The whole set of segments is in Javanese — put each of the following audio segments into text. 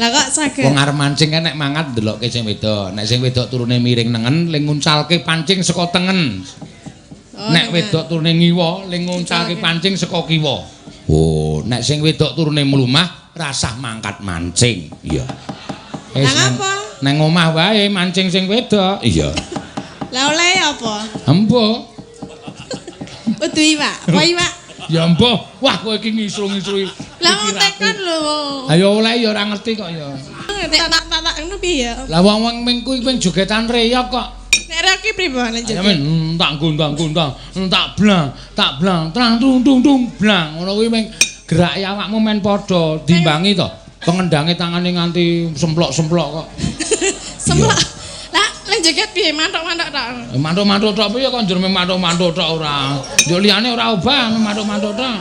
Lah kok saged? Wong arep mancing kan nek mangat ndelokke sing wedok. Nek sing wedok turune miring nengen, ling nguncalke pancing saka tengen. Oh, nek wedok turune ngiwa, ling nguncalke pancing saka kiwa. Oh, nek sing wedok turune mlumah, rasah mangkat mancing. Iya. Lah ngapa? Nang omah wae mancing sing wedok. Iya. Lah oleh apa? Embo. Kudu iwak. Apa iwak? Ya embo. Wah, kowe iki ngisru-ngisrui. Lah wong tekon lho. Ayo oleh ya ora ngerti kok ya. Nek tak ngono piye ya? Lah wong-wong ming kuwi ping jogetan reyok kok. Nek reyok ki pripun lan joget? Ya men tak gondang-gondang, tak blang, trang tung tung tung blang. Ngono kuwi ming gerake awakmu men padha dimbangi to. Pengendange tangane nganti semplok-semplok kok. Semplok. Lah lek joget piye manthuk-manthuk tok? Manthuk-manthuk tok piye kok njur manthuk-manthuk tok ora. Njuk liyane ora obah manthuk-manthuk tok.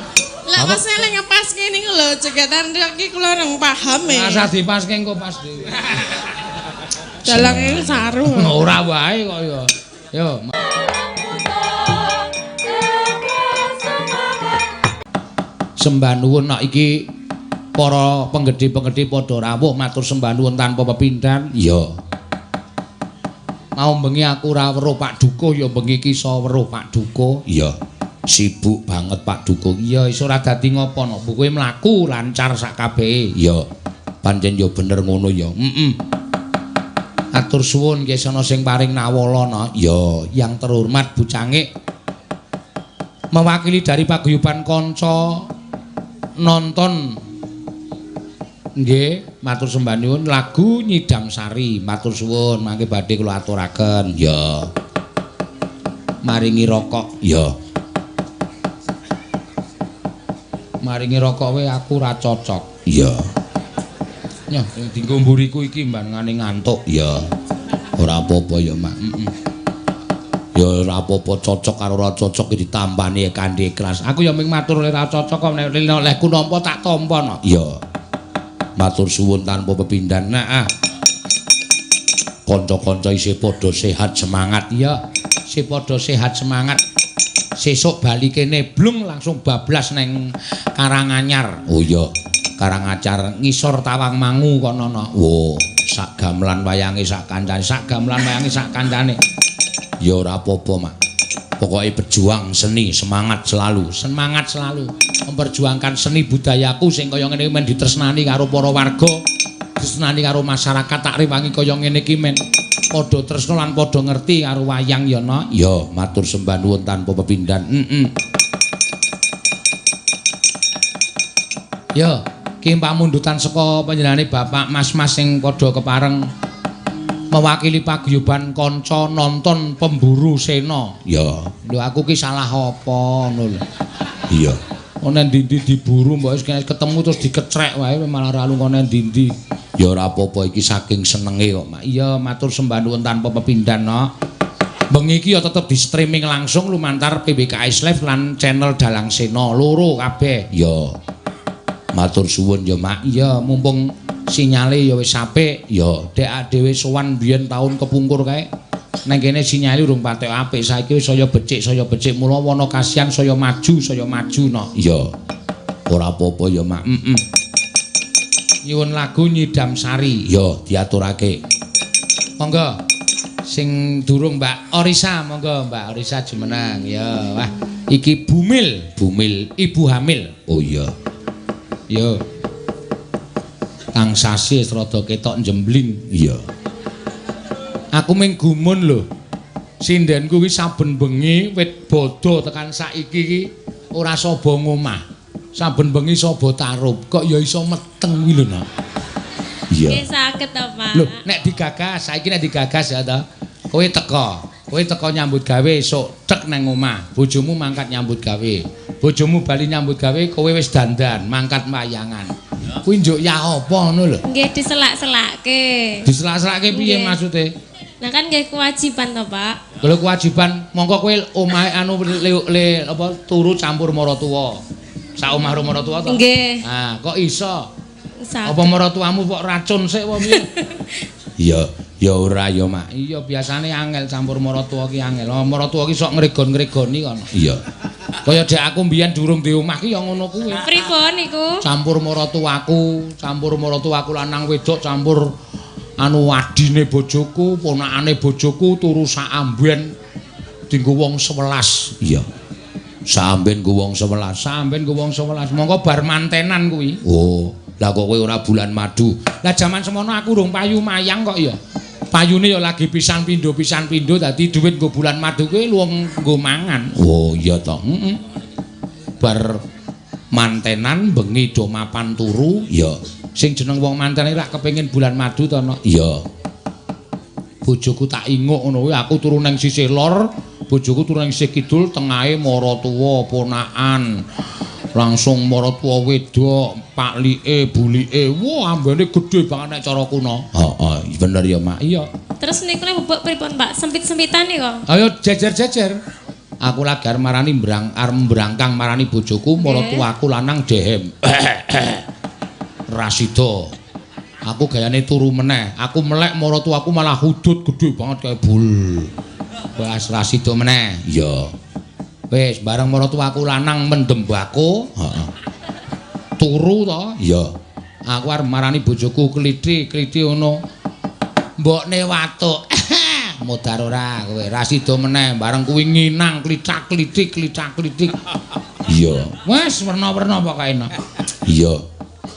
Lah pas lek ngepaske niku lho jogetan reyok ki kula rong paham e. Rasah dipaske engko pas dhewe. Dalange saru. Ora wae kok ya. Yo. Sembah nuwun nek iki para penggedhe-penggedhe padha rawuh matur sembah nuwun tanpa pepindhan. Iya. Mau bengi aku ora weruh Pak Dukuh ya bengi iki iso weruh Pak Dukuh. Iya. Sibuk banget Pak Dukuh. Iya iso ora dadi ngopo no. Kowe mlaku lancar sak kabehe. Iya. Pancen ya bener ngono ya. Heeh. Atur suwun ki ana sing paring nawala no. Ya, yang terhormat Bu Cangik mewakili dari paguyuban kanca nonton nggih matur sembah nuwun lagu Nyidam Sari matur suwun mangke badhe kula aturaken. Ya. Maringi rokok. Ya. Maringi rokok wae aku ora cocok. Iya. Nyoh dinggo mburiku iki mbangane ngantuk. Ya. Ora apa-apa ya, Mak. Heeh. Ya ora apa-apa cocok karo ora cocok iki ditampani kanthi ikhlas. Aku ya ming matur ora cocok kok nek olehku nampa tak tampa no. Iya. Matur suwun tanpa pepindhan. Nah, ah. Kanca-kanca isih padha sehat semangat. Iya, isih padha sehat semangat. Sesuk bali kene blung langsung bablas neng Karanganyar. Oh iya, Karanganyar ngisor Tawang Mangu kono no. Wo, sak gamelan wayange sak kancane, sak gamelan wayange sak kancane. Ya ora apa-apa, Mak. Pokoke berjuang seni, semangat selalu, semangat selalu memperjuangkan seni budayaku sing kaya ngene iki men ditresnani karo para warga, ditresnani karo masyarakat tak rewangi kaya ngene iki men padha tresna lan padha ngerti karo wayang ya, Nak. Ya, matur sembah nuwun tanpa pepindhan. Heeh. Ya, ki pamundutan saka panjenengane Bapak Mas-mas sing padha kepareng mewakili paguyuban kanca nonton pemburu sena. Ya, lho aku ki salah apa ngono lho. Iya. Ono ndi-ndi diburu mbok wis ketemu terus dikecrek wae malah ra lungone ndi-ndi. Ya ora apa-apa iki saking senenge kok, Mak. Iya, matur sembah nuwun tanpa pepindhan, Nok. Bengi iki ya tetep di streaming langsung lumantar PBKS Live lan channel Dalang Sena loro kabeh. Ya. Matur suwun ya, Mak. Iya, mumpung sinyale ya wis apik. Ya, dek dhewe sowan biyen taun kepungkur kae. Nang kene sinyale urung patek apik, saiki wis saya becik mula wana kasihan saya maju no. Iya. Ora apa-apa ya, Mak. Heeh. Nyuwun lagu Nyidam Sari. Ya, diaturake. Monggo. Sing durung Mbak Orisa, monggo Mbak Orisa jumeneng. Ya, wah iki Bumil, Bumil ibu hamil. Oh iya. Yo. Kang sasi wis rada ketok njembling. Iya. Aku ming gumun lho. Sindenku ki saben bengi wit bodho tekan saiki ki ora saba ngomah. Saben bengi saba tarub. Kok ya iso meteng kuwi lho, Nak. Iya. Nggih saged to, Pak. Lho, nek digagas, saiki nek digagas ya ta. Kowe teko. Kowe teko nyambut gawe esuk tek nang omah. Bojomu mangkat nyambut gawe. Bojomu bali nyambut gawe, kowe wis dandan, mangkat wayangan. Kuwi njuk ya apa ngono lho? Nggih diselak-selake. Diselak-selake piye maksude? Nah kan nggih kewajiban to, Pak. Kalau kewajiban mongko kowe omahe anu le apa turu campur maratuwa. Sak omah karo maratuwa to? Nggih. Ah, kok iso? Apa maratuwamu kok racun sik apa piye? Iya, ya ora ya, Mak. Iya, biasane angel campur maratuwa ki angel. Maratuwa ki sok ngregon-ngregoni kono. Iya. Kaya dek aku mbiyen durung di omah ki ya ngono kuwi. Pripun niku? Campur maratuwaku, campur maratuwaku lanang wedok, campur anu adine bojoku, ponakane bojoku turu sak amben dienggo wong 11. Iya. Samben nggo wong 11, samben nggo wong 11. Monggo bar mantenan kuwi. Oh, lah kok kowe ora bulan madu. Lah jaman semono aku urung payu mayang kok ya. Payune ya lagi pisan pindho dadi dhuwit nggo bulan madu kuwi luwung nggo mangan. Oh, iya to. Heeh. Bar mantenan bengi do mapan turu. Iya. Sing jeneng wong mantene rak kepengin bulan madu to, no? Iya. Bojoku tak inguk ngono kuwi, aku turu nang sisih lor, bojoku turu nang sisih kidul, tengahe maratuwa ponakan. Langsung maratuwa wedok, paklike, bulike. Wah, ambene gedhe banget nek cara kuno. Heeh, bener ya, Mak. Iya. Terus niku nek bebek pripun, Pak? Sempit-sempitan niku. Ayo jejer-jejer. Aku lagi arep marani mbrangkang marani bojoku, maratuwaku lanang dehem. Rasida. Aku gayane turu meneh. Aku melek maratuwaku malah hudut gedhe banget kaya bul. Wes rasida meneh. Iya. Wis bareng maratuwaku lanang mendem bako, heeh. Turu to? Iya. Aku arep marani bojoku klithik-klithik ngono. Mbokne watuk. Modar ora kowe. Rasida meneh bareng kuwi nginang klithak-klithik klithak-klithik. Iya. Wis werna-werna pokoke. Iya.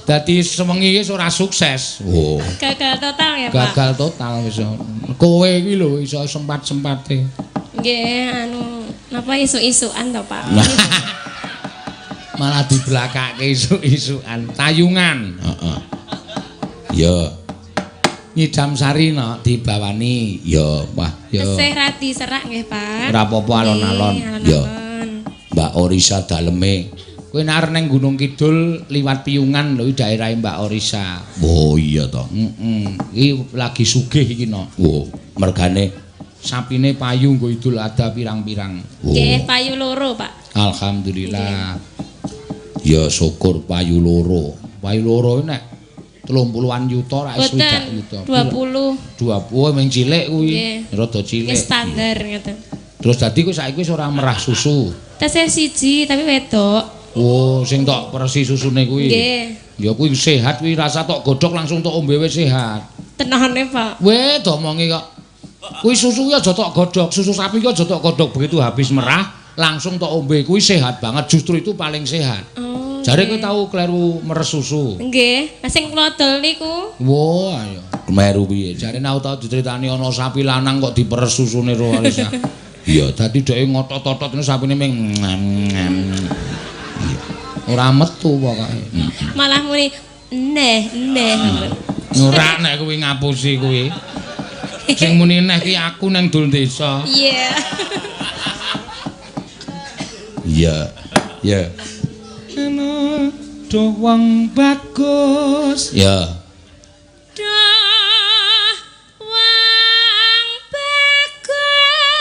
Dadi sewengi wis ora sukses. Oh. Gagal total ya, Pak. Gagal total wis. Kowe iki lho iso sempat-sempate. Nggih, anu napa isuk-isukan to, Pak? Malah diblakake isuk-isukan, tayungan. Heeh. Ya. Nyidam sari no dibawani. Ya, wah, ya. Tesih radi serak nggih, Pak. Ora apa-apa alon-alon. Ya. Mbak Orisa daleme. Kowe nek arep ning Gunung Kidul liwat Piyungan lho daerahe Mbak Orisa. Oh iya to. Heeh. Iki lagi sugih iki no. Oh, mergane sapine payu nggo Idul Adha pirang-pirang. Nggih, payu loro, Pak. Alhamdulillah. Ya syukur payu loro. Payu loro nek 30-an yuta ra swidak yuta. 20. 20 mung cilik kuwi. Rada cilik. Wis standar ngoten. Terus dadi kowe saiki wis ora merah susu. Tesih siji tapi wedok. Oh, sing tok persi susune kuwi. Nggih. Ya kuwi sehat kuwi rasa tok godhog langsung tok ombe wis sehat. Tenane, Pak. Weh, domongi kok. Kuwi susu kuwi aja tok godhog, susu sapi kuwi aja tok godhog, begitu habis merah langsung tok ombe kuwi sehat banget, justru itu paling sehat. Oh. Jare kowe tau kleru meres susu. Nggih, lah sing kula dol niku. Wah, ayo. Kleru piye? Jare nek tau diceritani ana sapi lanang kok diperes susune ro Alisa. Iya, dadi dheke ngotot-otot ngono sapine ming. Ora metu pokoke. Malah muni neh neh. Ora nek kuwi ngapusi kuwi. Sing muni neh ki aku nang dul desa. Iya. Iya. Iya. Ana do wong bagus. Ya. Duh wong bagus.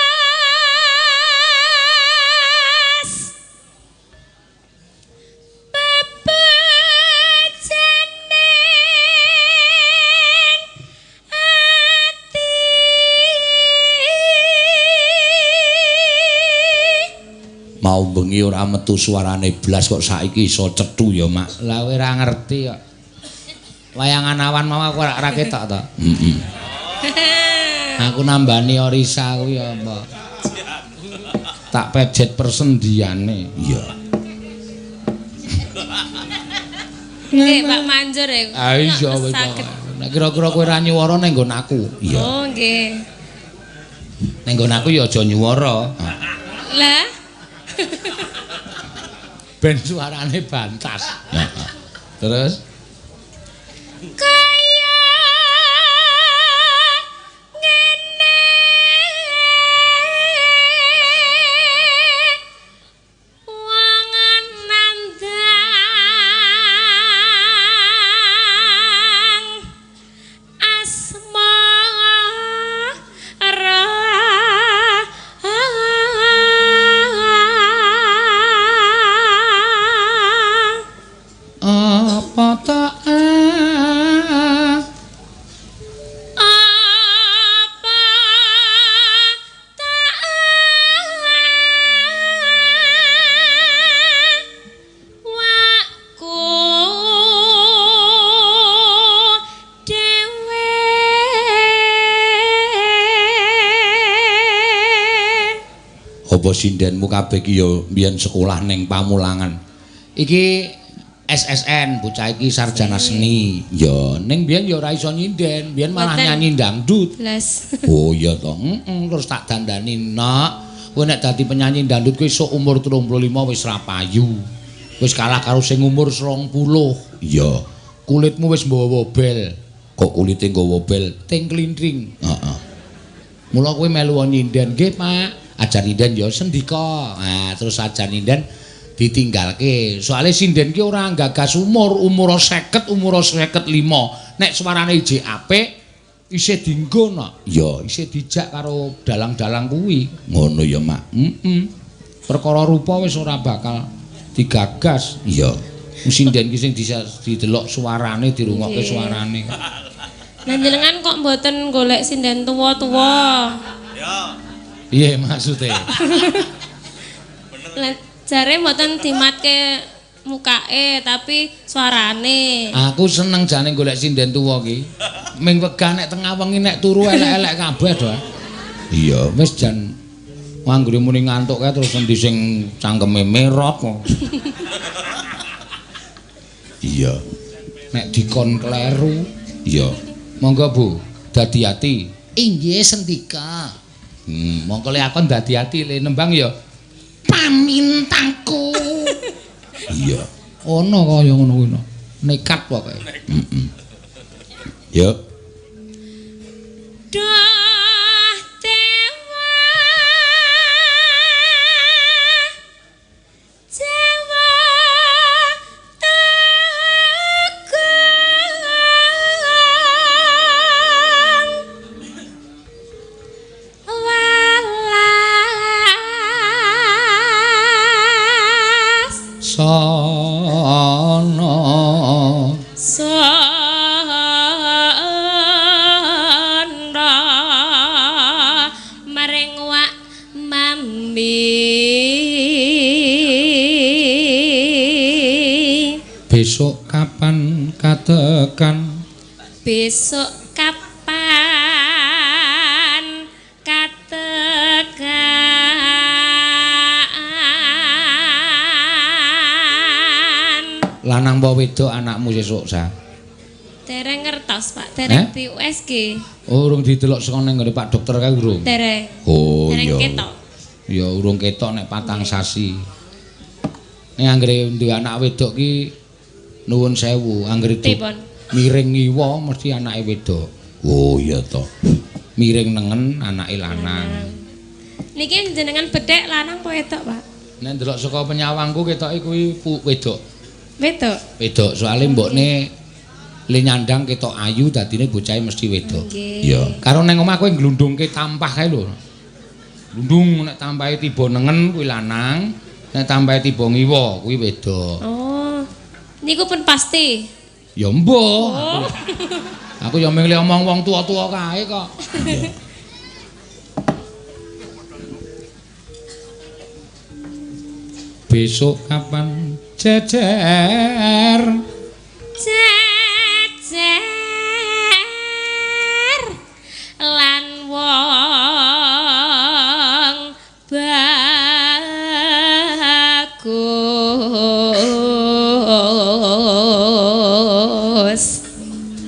Bebejane ati. Mau bengi ora metu suarane blas kok saiki iso cethu ya, Mak. Lah kowe ora ngerti kok. Wayangan awan mau aku ora ketok to. Heeh. Aku nambani Orisa kuwi ya apa. Tak pejet persendiane. Iya. Nggih, Pak manjur ya. Ah iya wis. Nek kira-kira kowe ora nyuwara ning nggon aku. Iya. Oh, nggih. Ning nggon aku ya aja nyuwara. Lah ben suarane bantas. Terus kaya ngene wong nandang asmara. Apa ta Apa sindenmu kabeh ki ya mbiyen sekolah ning Pamulangan. Iki SSN, bocah iki sarjana seni. Ya, ning biyen ya ora iso nyinden, biyen malah nyanyi dangdut. Blas. Oh iya to. Heeh, terus tak dandani, "Nak, kowe nek dadi penyanyi dangdut kowe esuk umur 35 wis ra payu. Wis kalah karo sing umur 20." Iya. Kulitmu wis nggawa bel. Kok kulite nggawa bel? Ting klintring. Heeh. Mula kowe melu nyinden, nggih, Pak. Ajar nyinden ya sendika. Nah, terus ajar nyinden ditinggalke. Soale sinden ki ora nggagas umur, umur 50, umur 55. Nek suarane ijik apik, isih dienggo nak. Ya, isih dijak karo dalang-dalang kuwi. Ngono ya, Mak. Heeh. Perkara rupa wis ora bakal digagas. Iya. Sinden ki sing didelok suarane, dirungokke suarane. Lah jenengan kok mboten golek sinden tuwa-tuwa? Ya. Piye maksude? Lah jare mboten dimatke mukake tapi suarane. Aku seneng jane golek sinden tuwa ki. Ming wegah nek tengah wengi nek turu elek-elek kabeh do. Iya, wis jan anggere muni ngantuk kae terus endi sing cangkeme merot. Iya. Nek dikon kleru. Iya. Monggo Bu, dadi ati. Inggih sendika. Mongko le akon dadi ati le nembang ya. Pamintaku. Iya. Ono kaya ngono kuwi. Nekat pokoke. Heeh. Yo. Duh dewa Jawa Tegung welas Sono sono maring wak mambi. Besok kapan katekan? Besok kapan katekan? Lanang apa wedok anakmu sesuk, Sa? Dereng ngertos, Pak. Dereng di USG. Oh, urung didelok saka ning nggone Pak Dokter kae urung. Dereng. Oh, dereng iya. Ketok. Ya urung ketok nek 4 sasi. Nek anggere duwe anak wedok ki nuwun sewu, anggere miring ngiwa mesti anake wedok. Oh iya to. Miring nengen anake lanang. Niki jenengan bedhek lanang apa wedok, Pak? Nek ndelok saka penyawangku ketoke kuwi wedok. Wedok. Wedok, soalé mbokne le nyandang ketok ayu dadine bocahe mesti wedok. Iya. Karo nang omah kowe nglundungke tampah kae lho. Glundung nek tampahe tiba nengen kuwi lanang, nek tampahe tiba ngiwa kuwi wedok. Oh. Niku pun pasti. Ya mbuh. Oh. Aku ya mung omong wong tua-tua kae kok. Besok kapan jejer? Jejer lan wong bagus.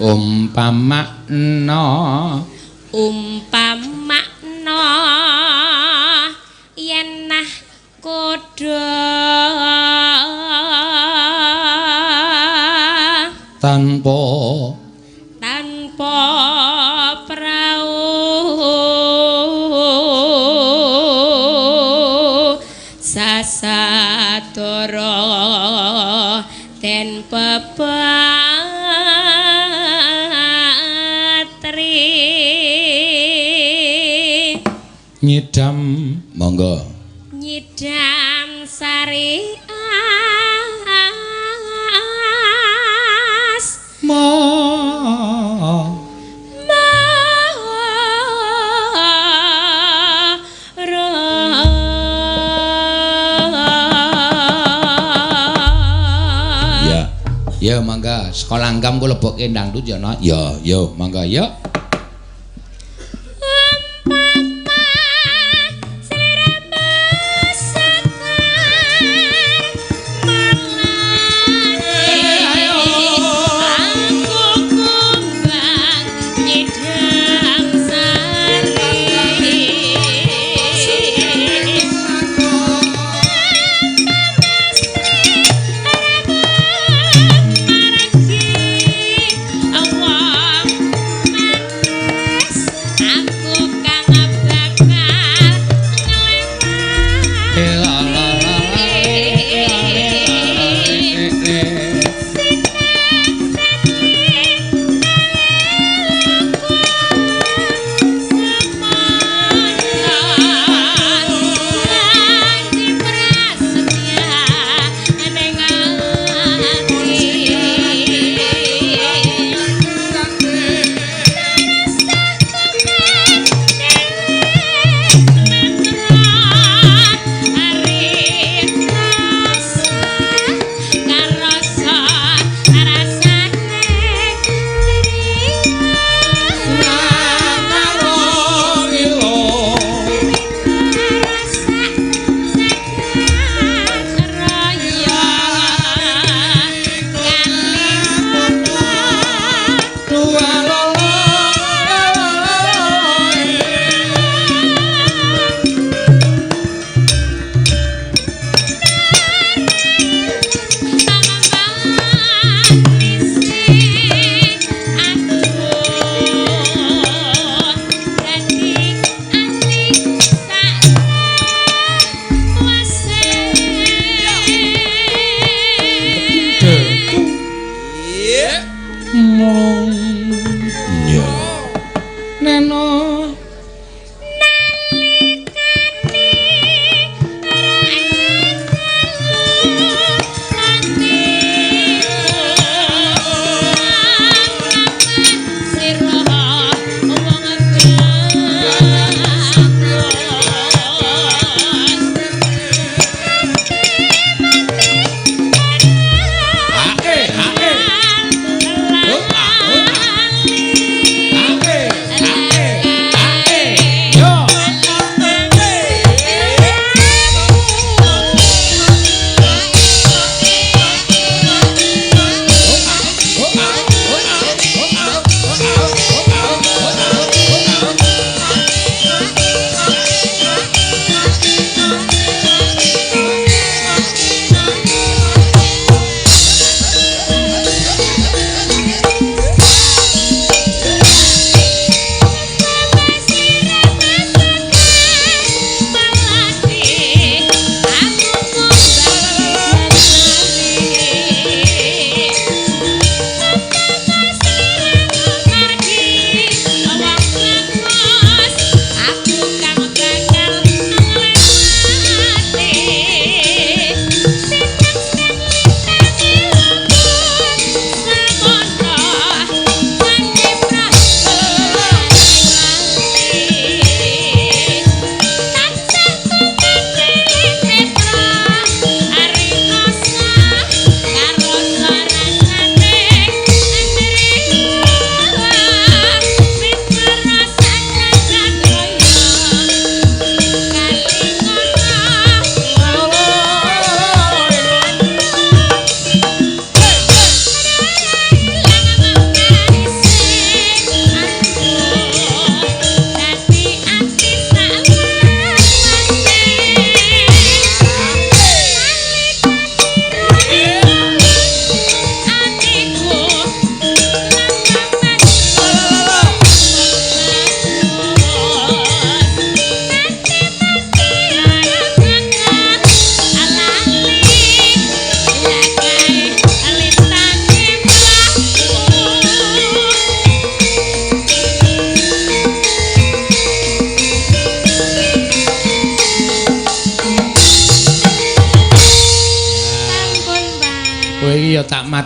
Umpamakna umpamakna yen nah kodha tanpa tanpa prau sasadara den pepatri nyidam monggo nyidam sari as ma ya ya mangga sekolah anggam ku lebokke dangdut ya nak ya ya mangga ya. Umpama sliramu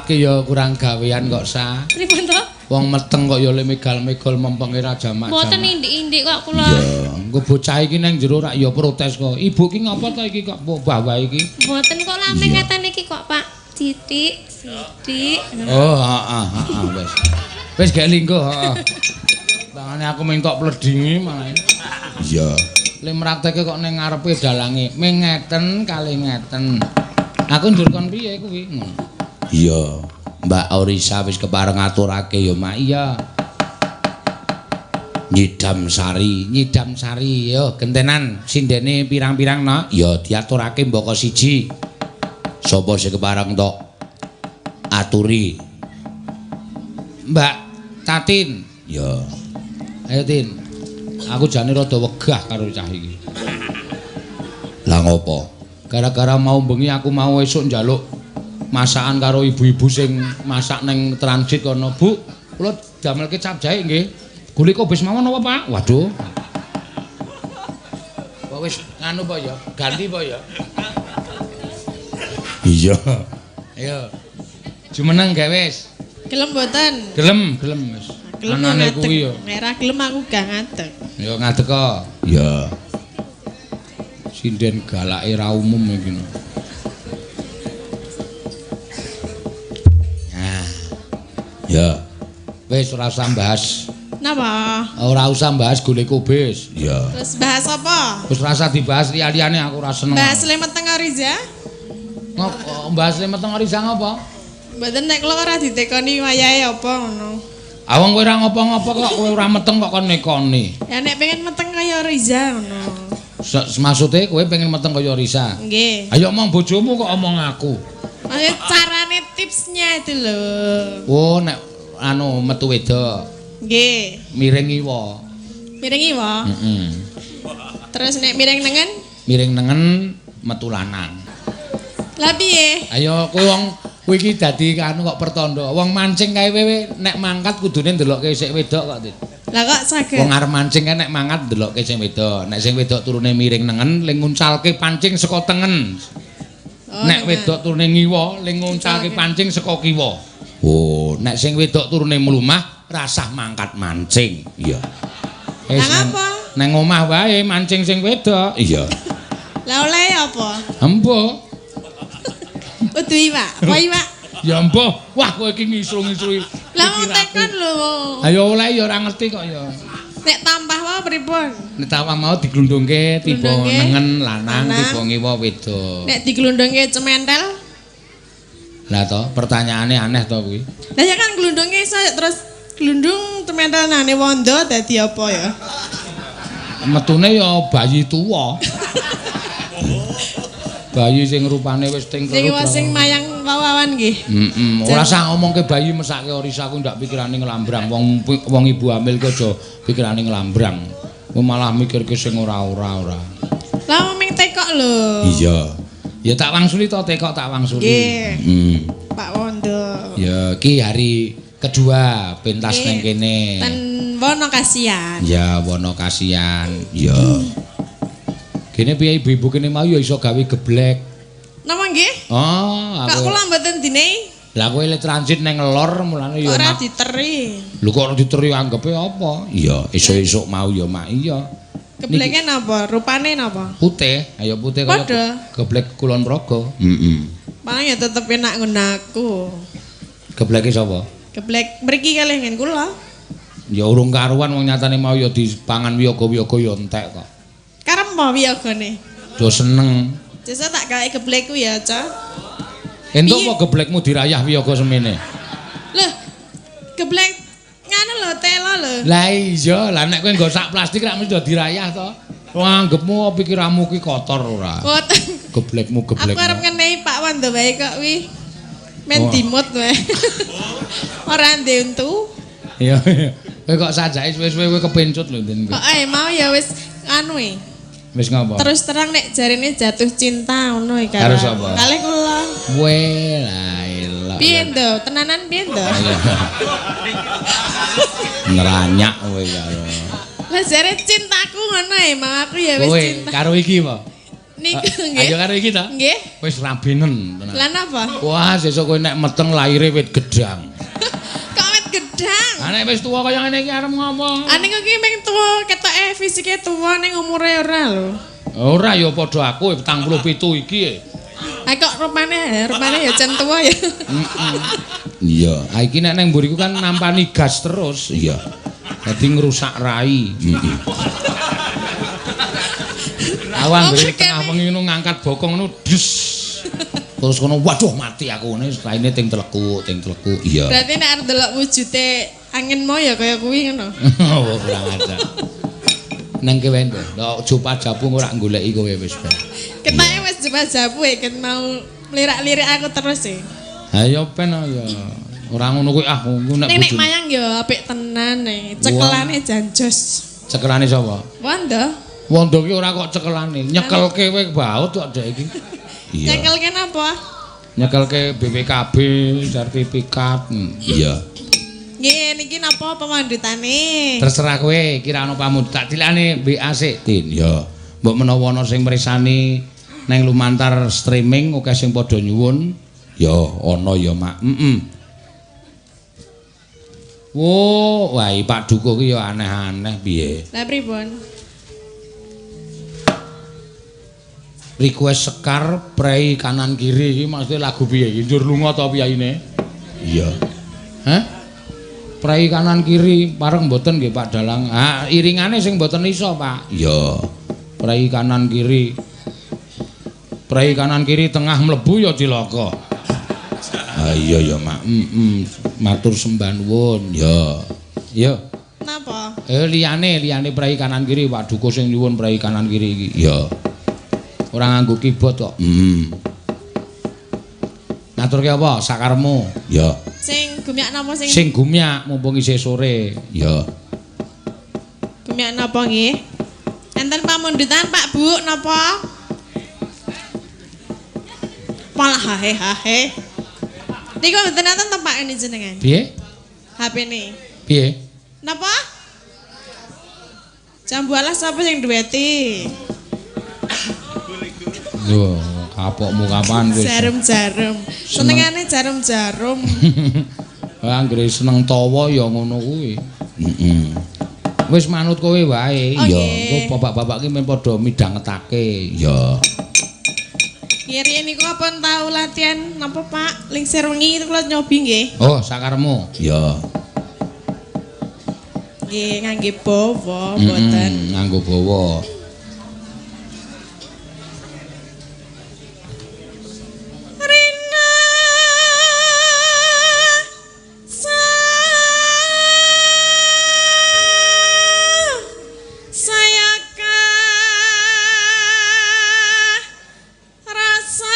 Ya kurang gawean kok sa. Pripun to? Wong meteng kok ya le megal-megol mempenge raja macam. Mboten indik-indik kok kula. Iya, engko bocah iki nang jero rak ya protes kok. Ibu ki ngapa to iki kok mbok bawa iki? Mboten kok lame ngeten iki kok, Pak. Sithik, sithik. Oh, heeh, heeh, wis. Wis gek lingguh, heeh. Tangane aku mentok pledingi malah. Iya. Le mrakteke kok ning ngarepe dalange. Ming ngeten kali ngeten. Aku njur kon piye kuwi? Ngono. Iya, Mbak Orisa wis kepareng ngaturake ya, Mak. Iya. Nyidam sari, nyidam sari. Yo gentenan sindene pirang-pirang no. Ya diaturake mbaka siji. Sapa sing kepareng tok aturi? Mbak Tatin. Ya. Ayo Tin. Aku jane rada wegah karo cah iki. Lah ngopo? Gara-gara mau bengi aku mau esuk njaluk masakan karo ibu-ibu sing masak neng transit kono. Bu, kula damelke cap jahe nggih. Gule kobis mawon apa, Pak? Waduh. Kok wis nganu apa ya? Ganti apa ya? Iya. Ayo. Jumeneng gawe wis. Gelem mboten? Gelem, gelem wis. Anane kuwi ya. Nek ra gelem aku gak ngadeg. Ya ngadeg kok. Iya. Sinden galake ra umum iki. Nah. Ya. Wis ora usah bahas. Napa? Ora usah bahas gule kubis. Iya. Terus bahas apa? Wis ora usah dibahas liya-liyane aku ora seneng. Bahas le meteng Riza? Ngopo bahas le meteng Riza ngopo? Mboten nek kula ora ditekoni wayahe apa ngono. Awong kowe ora ngopo-ngopo kok kowe ora meteng kok kon nekoni. Ya nek pengen meteng kaya Riza ngono. Maksude kowe pengen meteng kaya Riza. Nggih. Ayo omong bojomu kok omong aku. Maksudnya carane tipsnya itu lho. Oh nek anu metu wedok. Nggih. Miring ngiwa. Miring ngiwa? Heeh. Terus nek miring nengen? Miring nengen metu lanang. Lah piye? Ayo kowe wong kowe iki dadi anu kok pertanda. Wong mancing kae kowe nek mangkat kudune ndelokke sik wedok kok, Dit. Lah kok saged? Wong arep mancing kae nek mangkat ndelokke sing wedok. Nek sing wedok turune miring nengen, ling nguncalke pancing saka tengen. Oh, nek wedok turune ngiwa, ling nguncalke pancing saka kiwa. Oh, nek sing wedok turune mlumah, rasah mangkat mancing. Iya. Wis Lah ngapa? Nang omah wae mancing sing wedok. Iya. Lah oleh apa? Embuh. Kudu iwak. Apa iwak? Ya embuh. Wah, kowe iki ngisru-ngisrui. Lah wong tekon lho. Ayo oleh ya ora ngerti kok ya. Nek tampah wae pripun? Nek tampah mau diglundungke tiba nengen lanang, tiba ngiwa wedok. Nek diglundungke cementel? Lah to, pertanyaane aneh to kuwi. Lah ya kan glundungke iso terus glundung cementel nane wondo dadi apa ya? Metune ya bayi tuwa. Bayi sing rupane wis ting sing sing mayang wawan nggih. Heeh, ora usah ngomongke bayi mesake Orisa aku ndak pikirane nglambrang. Wong wong ibu hamil ki aja pikirane nglambrang. Kowe malah mikirke sing ora-ora ora. Lah mung tekok lho. Iya. Ya tak wangsuli to tekok tak wangsuli. Nggih. Heeh. Pak Wondo. Ya iki hari kedua pentas nang kene. Ten Wonokasian. Ya Wonokasian. Ya. Kene piye ibu-ibu kene mau ya iso gawe geblek. Napa nggih? Oh, aku. Kok kula mboten dine? Lah kowe le transit nang ngelor mulane ya ora diteri. Lho kok ora diteri anggepe apa? Iya, esuk-esuk mau ya mak iya. Gebleke napa? Rupane napa? Putih, ayo putih kaya geblek Kulon Progo. Heeh. Paling ya tetep enak nggon aku. Gebleke sapa? Geblek mriki kalih ngen kula. Ya urung karuan wong nyatane mau ya dipangan wiyaga-wiyaga ya entek kok. Karep mau wiyagane. Do seneng. Jasa tak gawe geblekku ya, Ca. Entuk apa geblekmu dirayah wiyaga semene? Loh, geblek nganu lho, telo lho. Lah iya, lah nek kowe nggo sak plastik rak mesti dirayah to. Wong anggepmu pikiranmu ki kotor ora? Kotor. Geblekmu geblekmu. Aku arep ngenehi Pak Wando wae kok wi. Men dimut wae. Ora ndek untu. Iya. Kowe kok sajake suwe-suwe kowe kepencut lho Din. Kok mau ya wis anu e. Wis ngapa? Terus terang nek jarine jatuh cinta ngono iki karo sapa? Kalih kula. Weh, la ilah. Piye ndo? Tenanan piye ndo? Ngeranyak kowe karo. Lah jare cintaku ngono e, mau aku ya wis cinta. Karo iki apa? Niku nggih. Ayo karo iki ta? Nggih. Wis rabinen tenan. Lah napa? Wah, sesuk kowe nek meteng laire wit gedang. Kok wit gedang? Lah nek wis tuwa kaya ngene iki arep ngopo? Ah niku ki mung tuwa ketoke fisike tuwa ning umure ora lho. Ora ya padha aku 47 iki. Ah kok rupane ya jan tuwa ya. Iya, ah iki nek nang mburiku kan nampani gas terus. Iya. Dadi ngrusak rai. Heeh. Awang ngene tengah wengi ngono ngangkat bokong ngono des. Terus kono waduh mati aku ngene raine ting telekuk, ting telekuk. Iya. Berarti nek arep delok wujude angin mau ya kaya kuwi ngono. Oh, kurang ajar. Nang kewen to. Lho jopa-japu ora goleki kowe wis ben. Ketake wis jopa-japu e ket mau lirak-lirik aku terus e. Ha ya ben ya. Ora ngono kuwi ah nek nek mayang ya apik tenan e. Cekelane jan jos. Cekelane sapa? Wondo. Wondo ki ora kok cekelane, nyekelke kowe baut kok dek iki. Iya. Nyekelke napa? Nyekelke BPKB, sertifikat. Iya. Nggih, niki napa pamandutane? Terserah kowe, kira ana pamundhut tak tilane WA sik, Din. Ya. Mbok menawa ana sing mresani nang lumantar streaming akeh sing padha nyuwun. Ya, ana ya, Mak. Heeh. Wo, wah Pak Dukuh ki ya aneh-aneh piye? Lah pripun? Request Sekar prei kanan kiri iki maksudnya lagu piye iki? Njur lunga ta piyaine? Iya. Hah? Prei kanan kiri pareng mboten nggih Pak Dalang. Ah iringane sing mboten iso, Pak. Iya. Prei kanan kiri. Prei kanan kiri tengah mlebu ya cilaka. Ah iya ya, Mak. Heeh, matur sembah nuwun. Ya. Iya. Napa? Liyane prei kanan kiri Pak Duko sing nyuwun prei kanan kiri iki. Iya. Ora nganggo keyboard kok. Heeh. Ngaturke apa sakaremu? Iya. Sing gumyak napa sing? Sing gumyak mumpung isih sore. Iya. Gumyak napa nggih? Enten pamundutan Pak Bu napa? Malah hahe hahe. Niku mboten enten to Pak ini jenengan. Piye? HP-ne. Piye? Napa? Jambu alas sapa sing duweti? Lho, kapokmu kapan kowe? Jarum-jarum. Senengane jarum-jarum. Anggere seneng tawa ya ngono kuwi. Heeh. Wis manut kowe wae. Ya, engko bapak-bapak ki men padha midhangetake. Ya. Kiri niku apa tau latihan napa Pak? Lingsir wengi itu kula nyobi nggih. Oh, sakaremu. Ya. Nggih, ngangge bawa mboten. Nganggo bawa. Rina saya rasa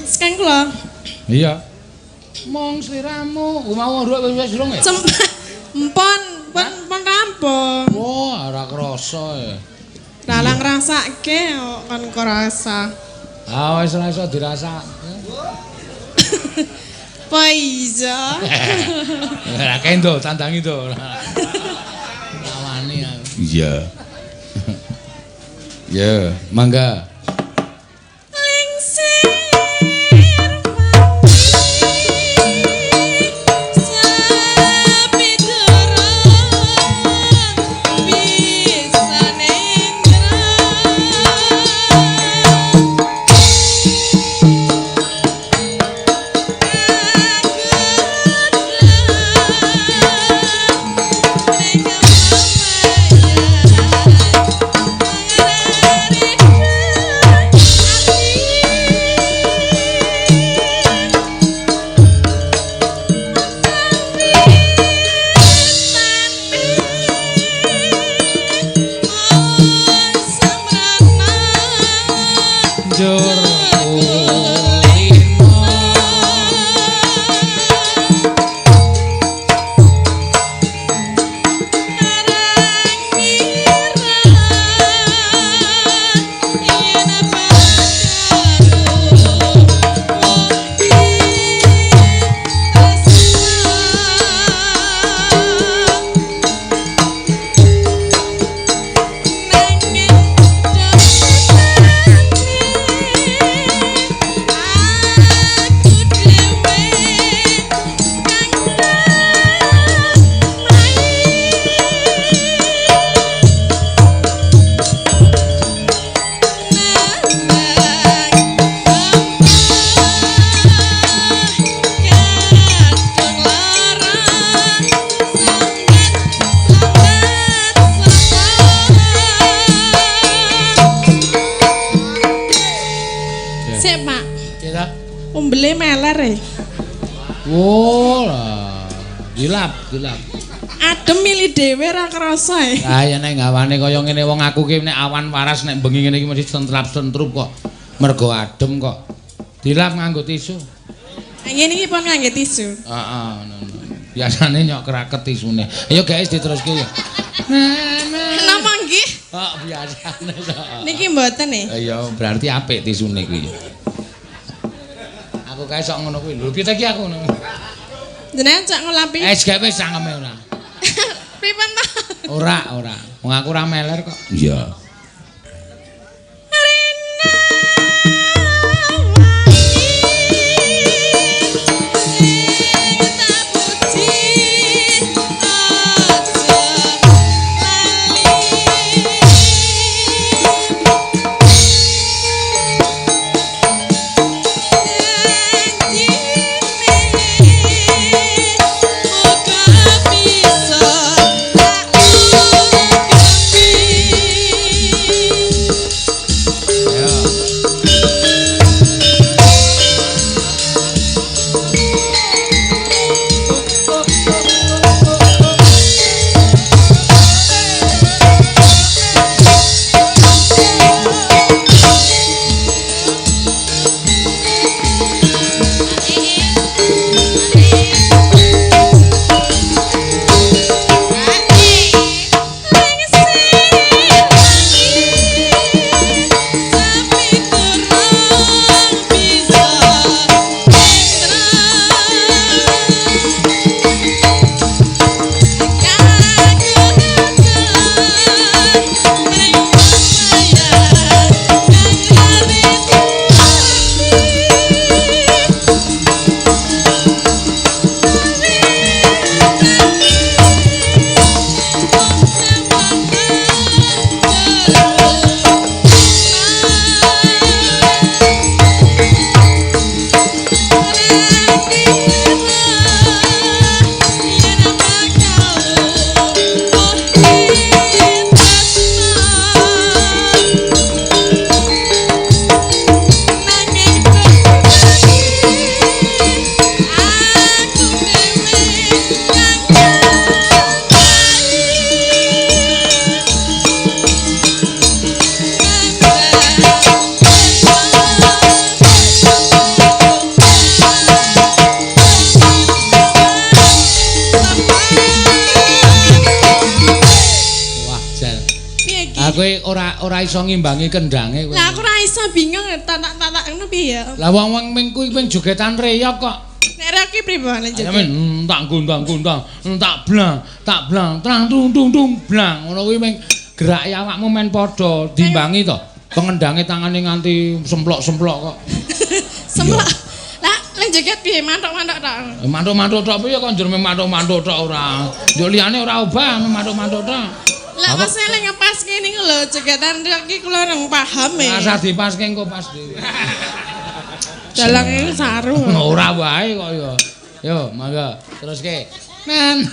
Sekang kula. Iya. Mong sliramu mau nduk wis durung ya? Empon, pon rampung. Wah, ora krasa ya. Lah ngrasake kok kon krasa. Ah wis ora iso dirasake. Pa iso. Ora kendo tandangi to. Lawani aku. Iya. Ya, mangga. Lingsir pati sepidara bisa nendra. Banjur kulino Sik, Pak. Cita. Umbele meler e. Oh, lah. Dilap, dilap. Adem milih dhewe ora krasa e. Ah ya nek gawane kaya ngene wong aku ki nek awan waras nek bengi ngene iki mesti sentrap-sentrup kok. Mergo adem kok. Dilap nganggo tisu. Ngene iki pun nganggo tisu. Heeh, ngono. Biasane nyok kraket tisune. Ayo guys diteruske ya. Napa nggih? Kok biasane kok. Niki mboten e. Ya berarti apik tisune kuwi. Aku kae sok ngono kuwi. Lho piye ta iki aku ngono. Jenengan cak nglapi. Eh gak wis cangkeme ora. Pripun ta? Ora, ora. Wong aku ora meler kok. Iya. Ora iso ngimbangi kendhange kowe. Lah aku ora iso bingung tatak-tatak ngono piye ya. Lah wong-wong ming kuwi ping jogetan reyok kok. Nek reyok ki pripun joget? Tak gondang-gondang, tak blang, tak blang, trang tung tung tung blang. Ngono kuwi ming gerake awakmu men padha diimbangi to. Pengendange tangane nganti semplok-semplok kok. Semplok. Lah lek joget piye manthuk-manthuk tok. Manthuk-manthuk tok piye kok njur manthuk-manthuk tok ora. Njuk liyane ora obah manthuk-manthuk tok. Lah pas lek ngepaske niku lho jogetan iki kula rong paham e. Rasah dipaske engko pas dhewe. Dalange saru. Ora wae kok ya. Yo, mangga teruske. Nan.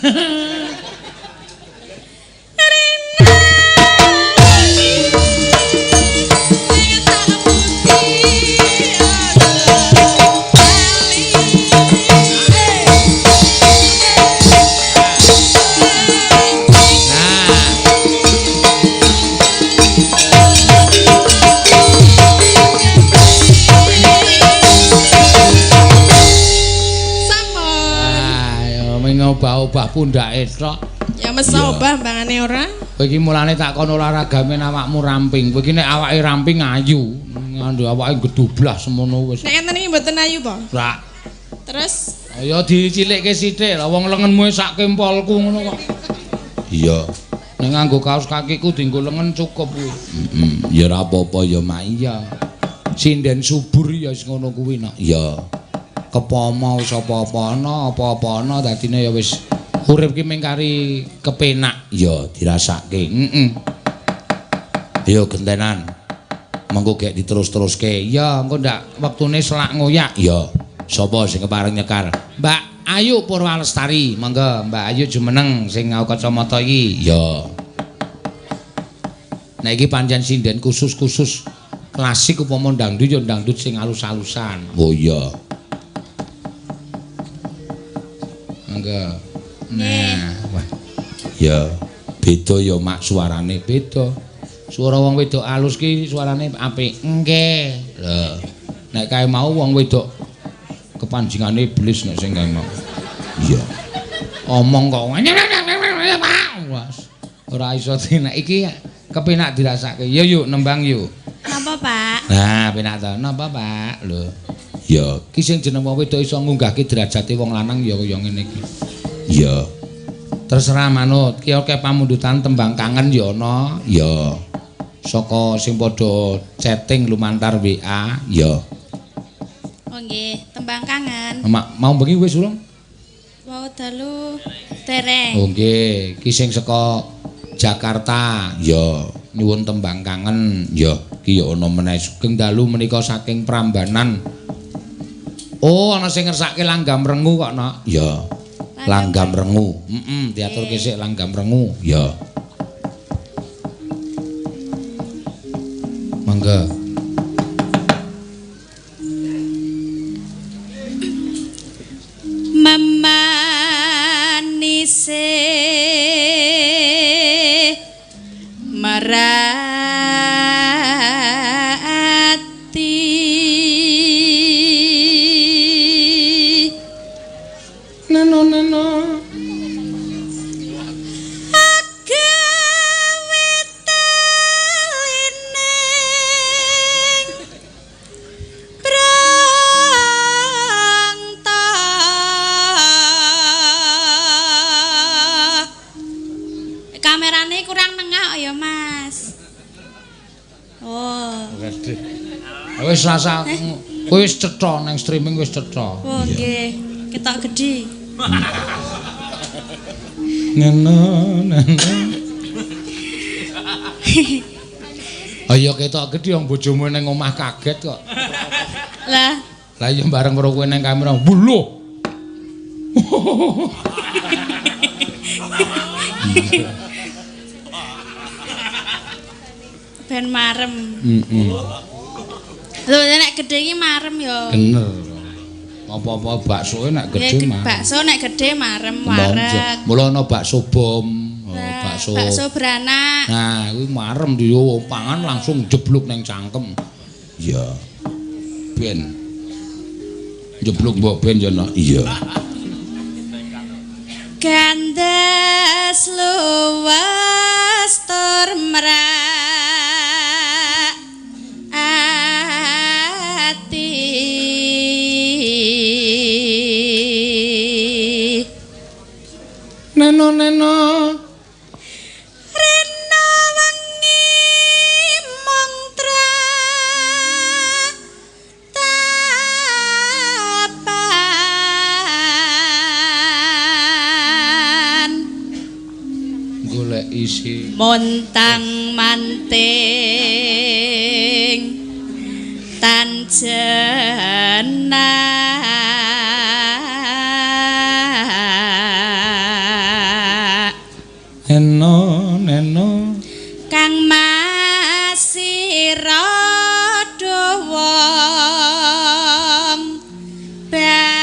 Obah-obah pundhake tok. Ya mesa obah mbangane ora. Kowe iki mulane tak kon olahraga men awakmu ramping. Kowe iki nek awake ramping ayu, ngandho awake gedoblah semono wis. Nek ngenten iki mboten ayu po? Ora. Terus ya dicilikke sithik lah wong lengenmu sak kempolku ngono kok. Iya. Nek nganggo kaos kakiku dienggo lengen cukup kuwi. Heeh. Ya ora apa-apa ya, Mak. Iya. Sinden subur ya wis ngono kuwi nak. Iya. Kepama wis apa-apa ana, apa-apa ana dadine ya wis urip ki mung kari kepenak. Iya, dirasake. Heeh. Ayo gentenan. Mengko gek diterus-teruske. Iya, engko ndak wektune selak ngoyak. Iya. Sapa sing kepareng nyekar? Mbak Ayu Purwalestari, monggo Mbak Ayu jumeneng sing nganggo kacamata iki. Iya. Nek iki pancen sinden khusus-khusus klasik upama dangdut ya dangdut sing alus-alusan. Oh iya. Monggo. Nah, wah. Ya, beda ya Mak suarane. Beda. Suara wong wedok alus ki suarane apik. Nggih. Lho, nek kae mau wong wedok kepanjingane iblis nek sing kae mau. Iya. Omong kok ora iso nek iki kepenak dirasake. Ya yuk nembang yuk. Napa, Pak? Nah, penak to. Napa, Pak? Lho. Ya, ki sing jeneng wong wedok iso ngunggahke derajate wong lanang ya kaya ngene iki. Iya. Terserah manut. Ki akeh pamundutan tembang kangen ya ana. Ya. Saka sing padha chatting lumantar WA. Ya. Oh nggih, tembang kangen. Mak, mau bengi wis urung? Wau dalu dereng. Oh nggih, ki sing saka Jakarta. Ya, nyuwun tembang kangen. Ya, ki ya ana meneh sugeng dalu menika saking Prambanan. Oh, ana sing ngersake langgam rengu kok, Nok. Ya. Langgam rengu. Heeh, diaturke sik langgam rengu. Ya. Mangga. Memanise merati neno neno agawe telining prangta. Kamerane kurang nengah ya, Mas. Oh. Wis rasa kowe wis cetha nang streaming wis cetha. Oh nggih, ketok gedhi. Neno neno. Ayo ketok gedhi wong bojomu nang omah kaget kok. Lah, lah iya bareng karo kowe nang kamera. Lho. Ben marem. Heeh. Lho nek gedhe iki marem ya. Bener. Apa-apa baksoe nek gedhe marem. Bakso nek gedhe marem wareg. Mula ana bakso bom, bakso bakso beranak. Nah, kuwi marem diyo pangan langsung jeblok nang cangkem. Iya. Ben. Jeblok mbok ben ya, Nak. Iya. Gandes luwes tur mrak ati. Neno neno rena wengi mung tratapan golek isi montang manting tan jenak neno neno kang masira wong bagus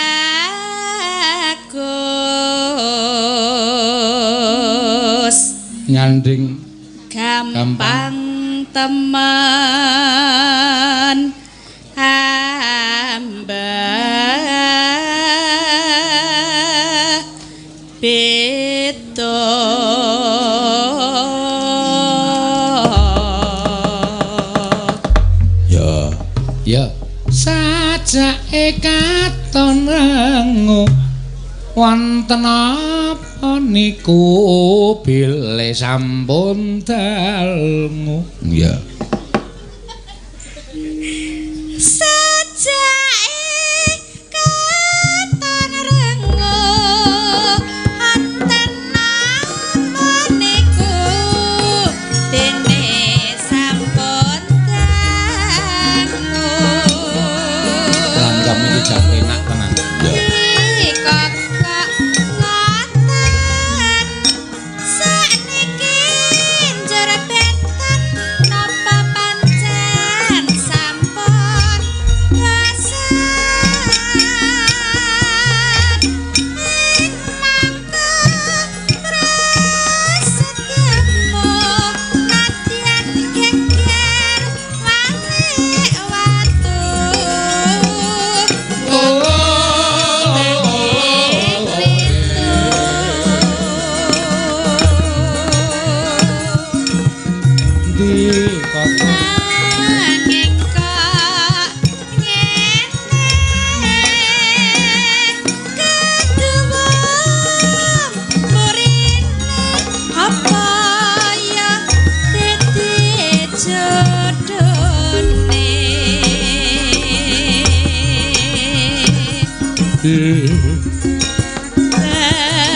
nyanding gampang temen hamba be. Ya. Sajake katon rengu wonten apa niku bilih sampun dalmu. Iya. Sajake katon rengu wonten apa niku dene sampun dangu. Langgam iki jan enak tenan. Ya.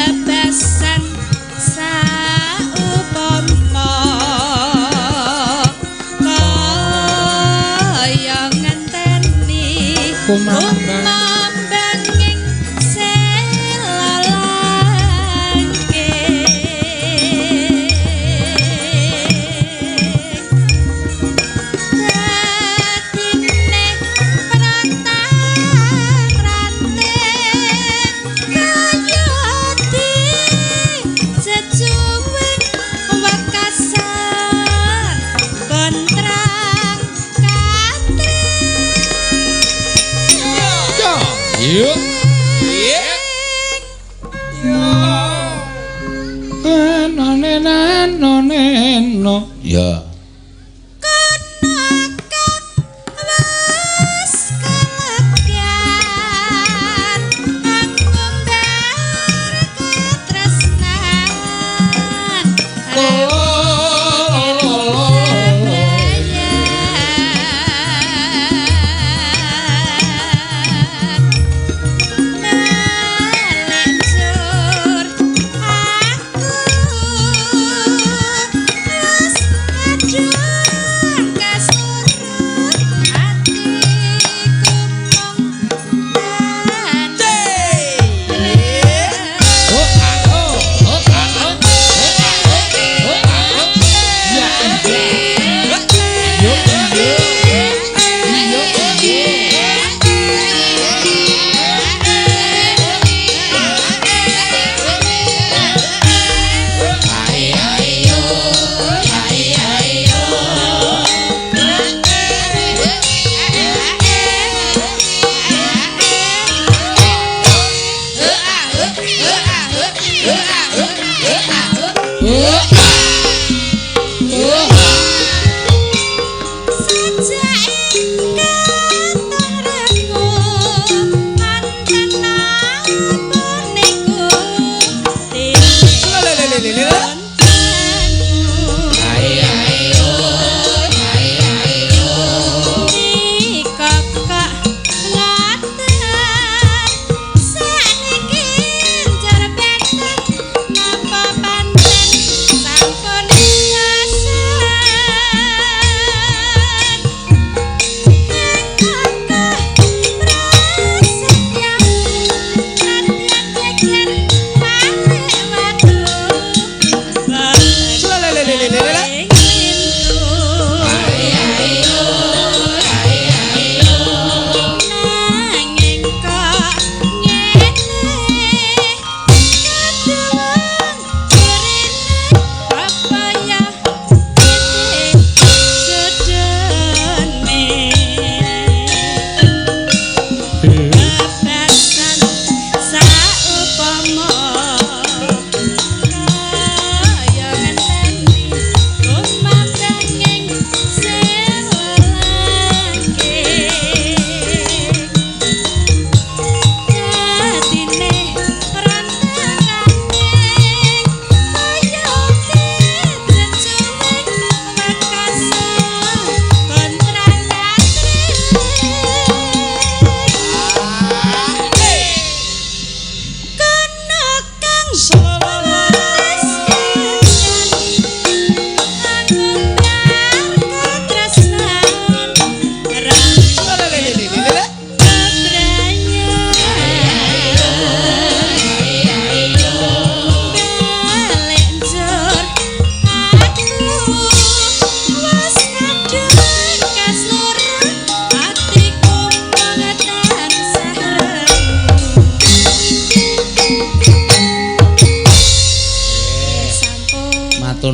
Bebasan saupama kaya ngenteni kumambang ing selalangke. Dadine prantang ranting kaya ati sejuwing wekasan kontrang katring. Yuk. Neno. Ya. Aku wis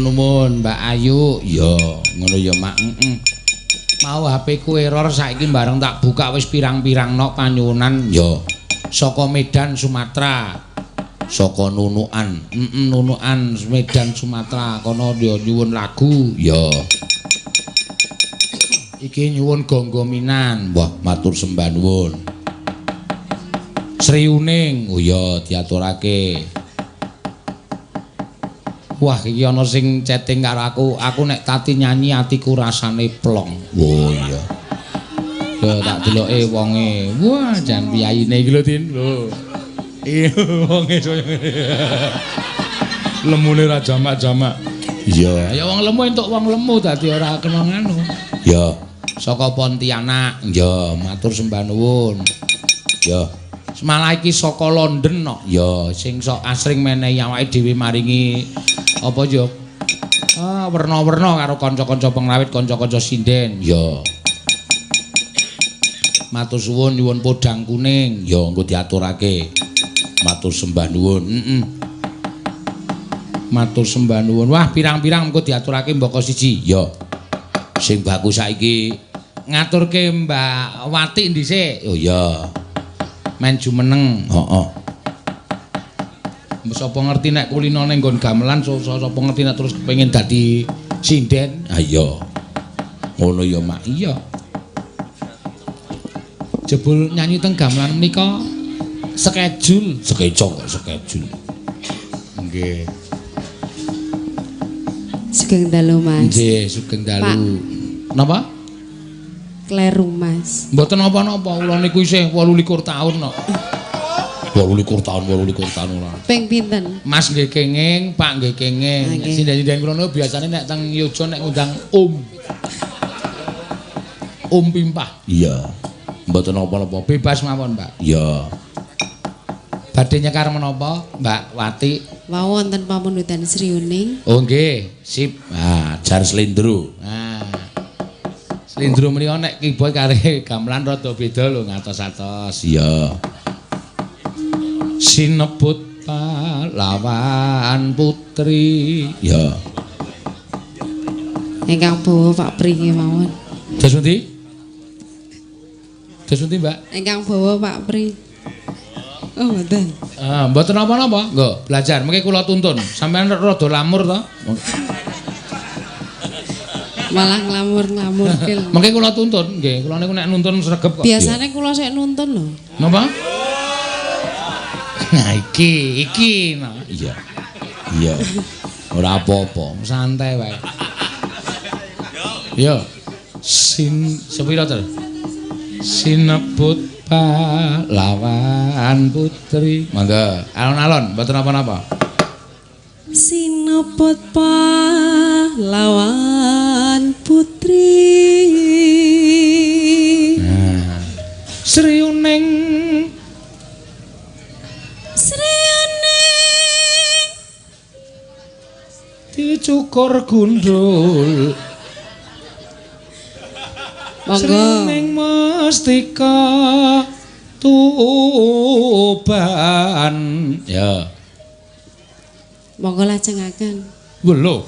Matur nuwun Mbak Ayu. Ya, ngono ya Mak. Heeh. Mau HP ku error saiki bareng tak buka wis pirang-pirang nok panyuwunan. Ya. Saka Medan Sumatera. Saka Nunukan. Heeh, Nunukan Medan Sumatera kono ya nyuwun lagu. Ya. Iki nyuwun Gonggominan. Wah, matur sembah nuwun. Sri Uning. Oh ya, diaturake. Wah, iki ana sing chatting karo aku. Aku nek tati nyanyi atiku rasane plong. Oh iya. Lho tak deloke wonge. Wah, jan piyayine iki lho, Din. Lho. Iya, wonge saya ngene. Lemune ra jamak-jamak. Iya. Ya wong lemu entuk wong lemu dadi ora kena nganu. Ya. Saka Pontianak. Ya, matur sembah nuwun. Ya. Malah iki saka London kok. Ya, sing sok asring menehi awake dhewe maringi apa ya? Ah, werna-werna karo kanca-kanca pengrawit, kanca-kanca sinden. Ya. Matur suwun nyuwun podang kuning. Ya, engko diaturake. Matur sembah nuwun. Heeh. Matur sembah nuwun. Wah, pirang-pirang engko diaturake mbaka siji. Ya. Sing baku saiki ngaturke Mbak Wati dhisik. Oh iya. Men jumeneng. Heeh. Sapa ngerti nek kulino ning nggon gamelan, sapa ngerti nek terus kepengin dadi sinden. Ha iya. Ngono ya, Mak. Iya. Jebul nyanyi teng gamelan menika schedule, sekeco kok schedule. Nggih. Sugeng dalu, Mas. Nggih, sugeng dalu. Napa? Kleru, Mas. Mboten napa-napa, kula niku isih 28 taun kok. 28 tahun, 28 tahun ora. Ping pinten? Mas nggih kenging, Pak nggih kenging. Sinden-sinden kula niku biasane nek teng Yogya nek ngundang Om. Om Pimpah. Iya. Mboten napa-napa. Bebas mawon, Pak. Iya. Badhe nyekar menapa, Mbak Wati? Wau wonten pamundutan Sri Uning. Oh nggih, sip. Ah, jar slendro. Ah. Slendro menika nek keyboard karo gamelan rada beda lho ngatos-atos. Iya. Sinebut pahlawan putri. Ya. Ingkang bawa Pak Pri mawon. Dos pundi? Dos pundi, Mbak? Ingkang bawa Pak Pri. Oh, mboten. Ah, mboten napa-napa. Nggo, belajar. Mengke kula tuntun. Sampeyan rada lamur to? Malah nglamur-nglamur ki lho. Mengke kula tuntun, nggih. Kula niku nek nuntun sregep kok. Biasane kula sik nuntun lho. Napa? Nah iki, iki no. Iya. Iya. Ora apa-apa, santai wae. Yo. Sin sepira to? Sinebut pahlawan putri. Monggo, alon-alon, mboten napa-napa. Sinebut pahlawan putri. Nah. Sri Uning. Sri Uning dicukur gundul. Monggo. Sri Uning mustika Tuban. Ya. Monggo lajengaken. Lho.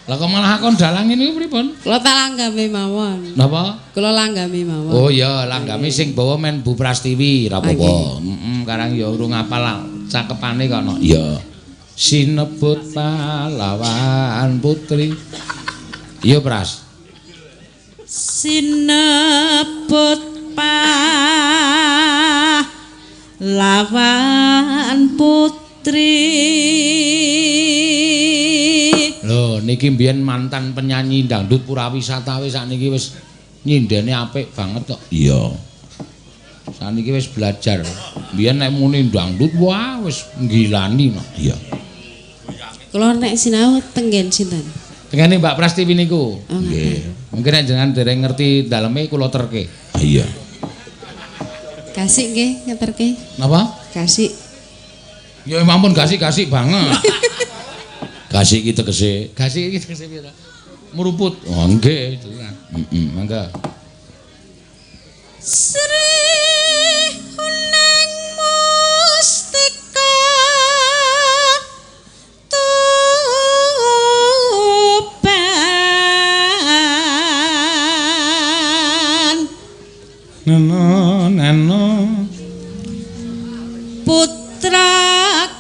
Lah kok malah akon dalang niku pripun? Kula tak langgame mawon. Napa? Kula langgame mawon. Oh iya, langgame sing bawa men Bu Prastiwi, ra apa-apa. Heeh, karang ya urung apal cakepane kok no. Iya. Sinebut pahlawan putri. Iya, Pras. Sinebut pahlawan putri. Lho niki mbiyen mantan penyanyi dangdut Purawisata wis sakniki wis nyindene apik banget kok. Iya. Sakniki wis belajar. Mbiyen nek muni dangdut wah wis nggilani no. Iya. Kula nek sinau tenggen sinten? Tengene Mbak Prastiwi niku. Oh, nggih. Mungkin nek jenengan dereng ngerti daleme kula terke. Iya. Kasih nggih ngeterke. Napa? Kasih. Ya ampun gasik-gasik banget. Gasik iki tegese. Gasik iki tegese piye ta? Meruput. Oh nggih, tenan. Heeh, mangga. Sri Uning mustika Tuban. Neno neno Putra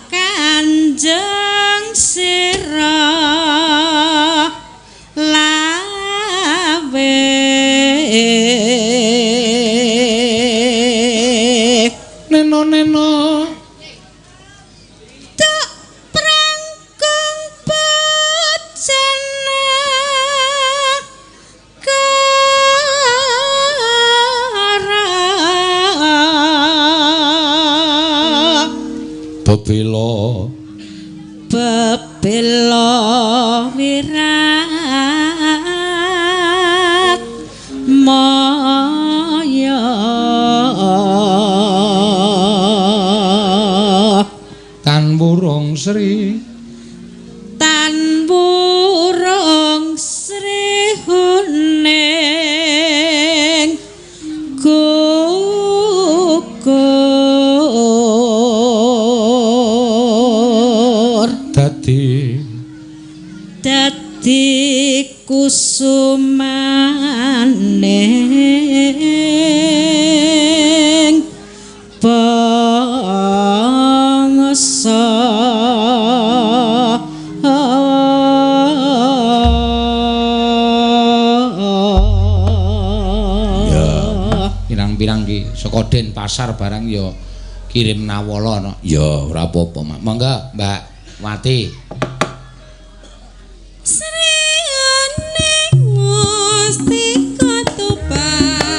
Kanjeng Sira Lawe neno neno Tuk prangkung bojana kara Bebela bebela wirat maya tan wurung sri tan wurung sri huning gugur dadi dadi kusumaning bangsa. Ya. Pirang-pirang ki saka Denpasar barang ya kirim nawala no. Ya ora apa-apa, Mak. Monggo Mbak Wati. Sri Aning Mustika Tuban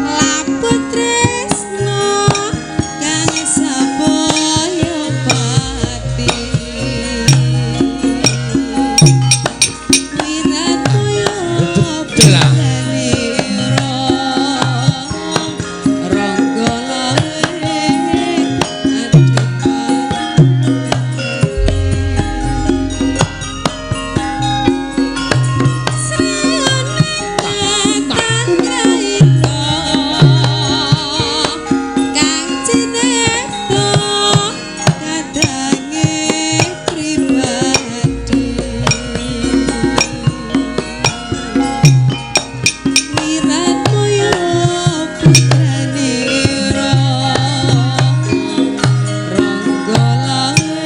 laput tresna kang sabaya pati Wiratmaya Betul. puranira Rangga lawe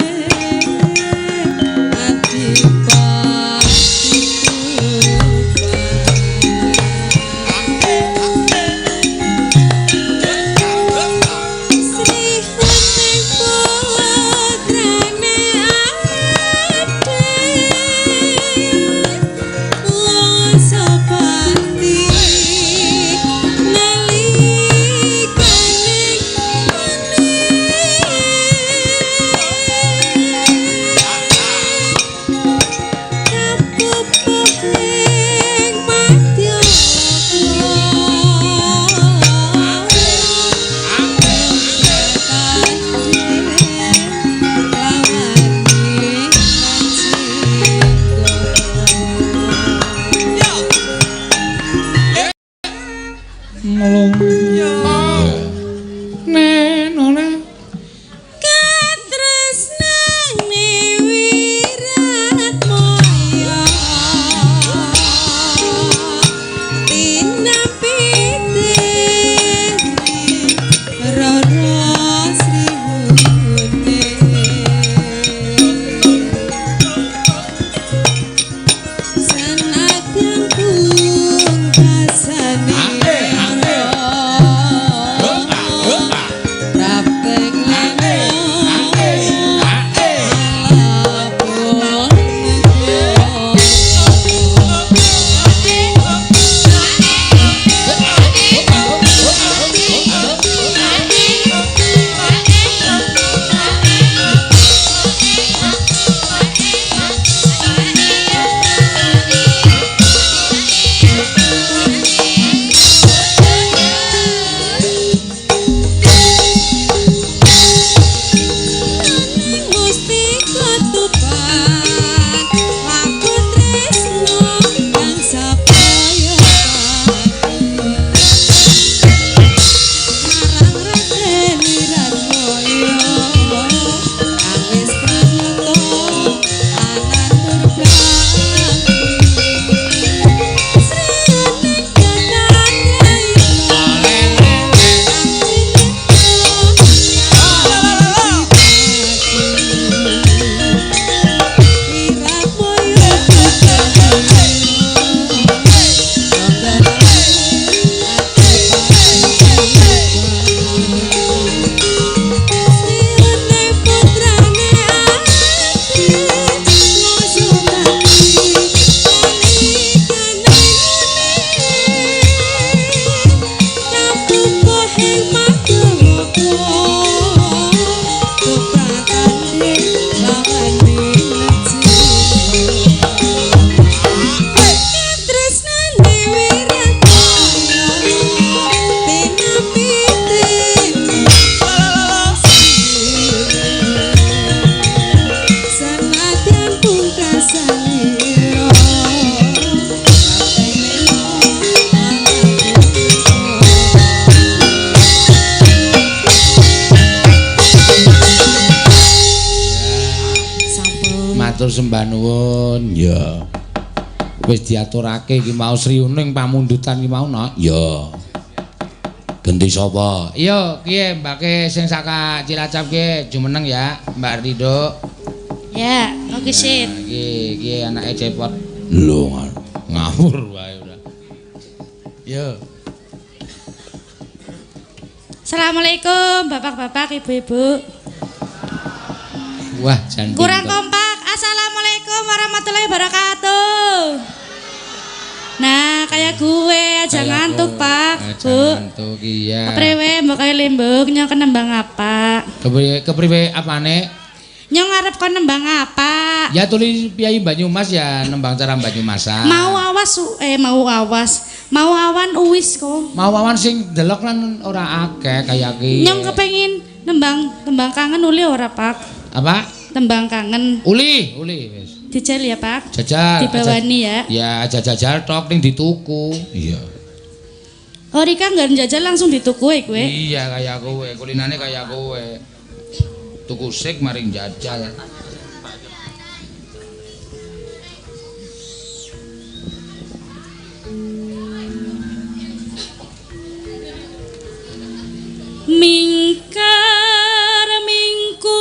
Ngelung. Neno ne. Katresnane wiratmaya tinapite rara Sri Hune Senadyan pungkasane Prapteng lena Matur sembah nuwun. Ya. Wis diaturake iki mau sriuning pamundutan iki mau, Nok. Ya. Genti sapa? Iya, kiye mbake sing saka Cilacap ki jumeneng ya, Mbak Rido. Ya, oke sip. Iki iki anake cepot. Lho, ngawur wae ora. Yo. Assalamualaikum bapak-bapak, ibu-ibu. Wah, jan kurang kompak. Assalamualaikum warahmatullahi wabarakatuh. Nah, kayak gue aja ngantuk, Pak. Bu. Ngantuk iya. Kepriwe mbok kaya lembuk nyong nembang apa? Kepriwe kepriwe apane? Nyong arep kon nembang apa? Ya tulis Piyayi Banyumas ya nembang cara Banyumasan. Mau awas mau awas. Mau awan uwis kok. Mau awan sing delok lan ora akeh kaya ki. Nyong kepengin nembang tembang kangen uli ora, Pak? Apa? Tembang kangen. Uli, uli wis. Dijal ya, Pak. Jajal. Dibawani ya. Ya, aja jajal tok ning dituku. Iya. Oh, Rika nggak jajal langsung dituku ya kowe. Iya, kaya kowe, kulinane kaya kowe. Tuku sik maring jajal. Mingkar mingkuringu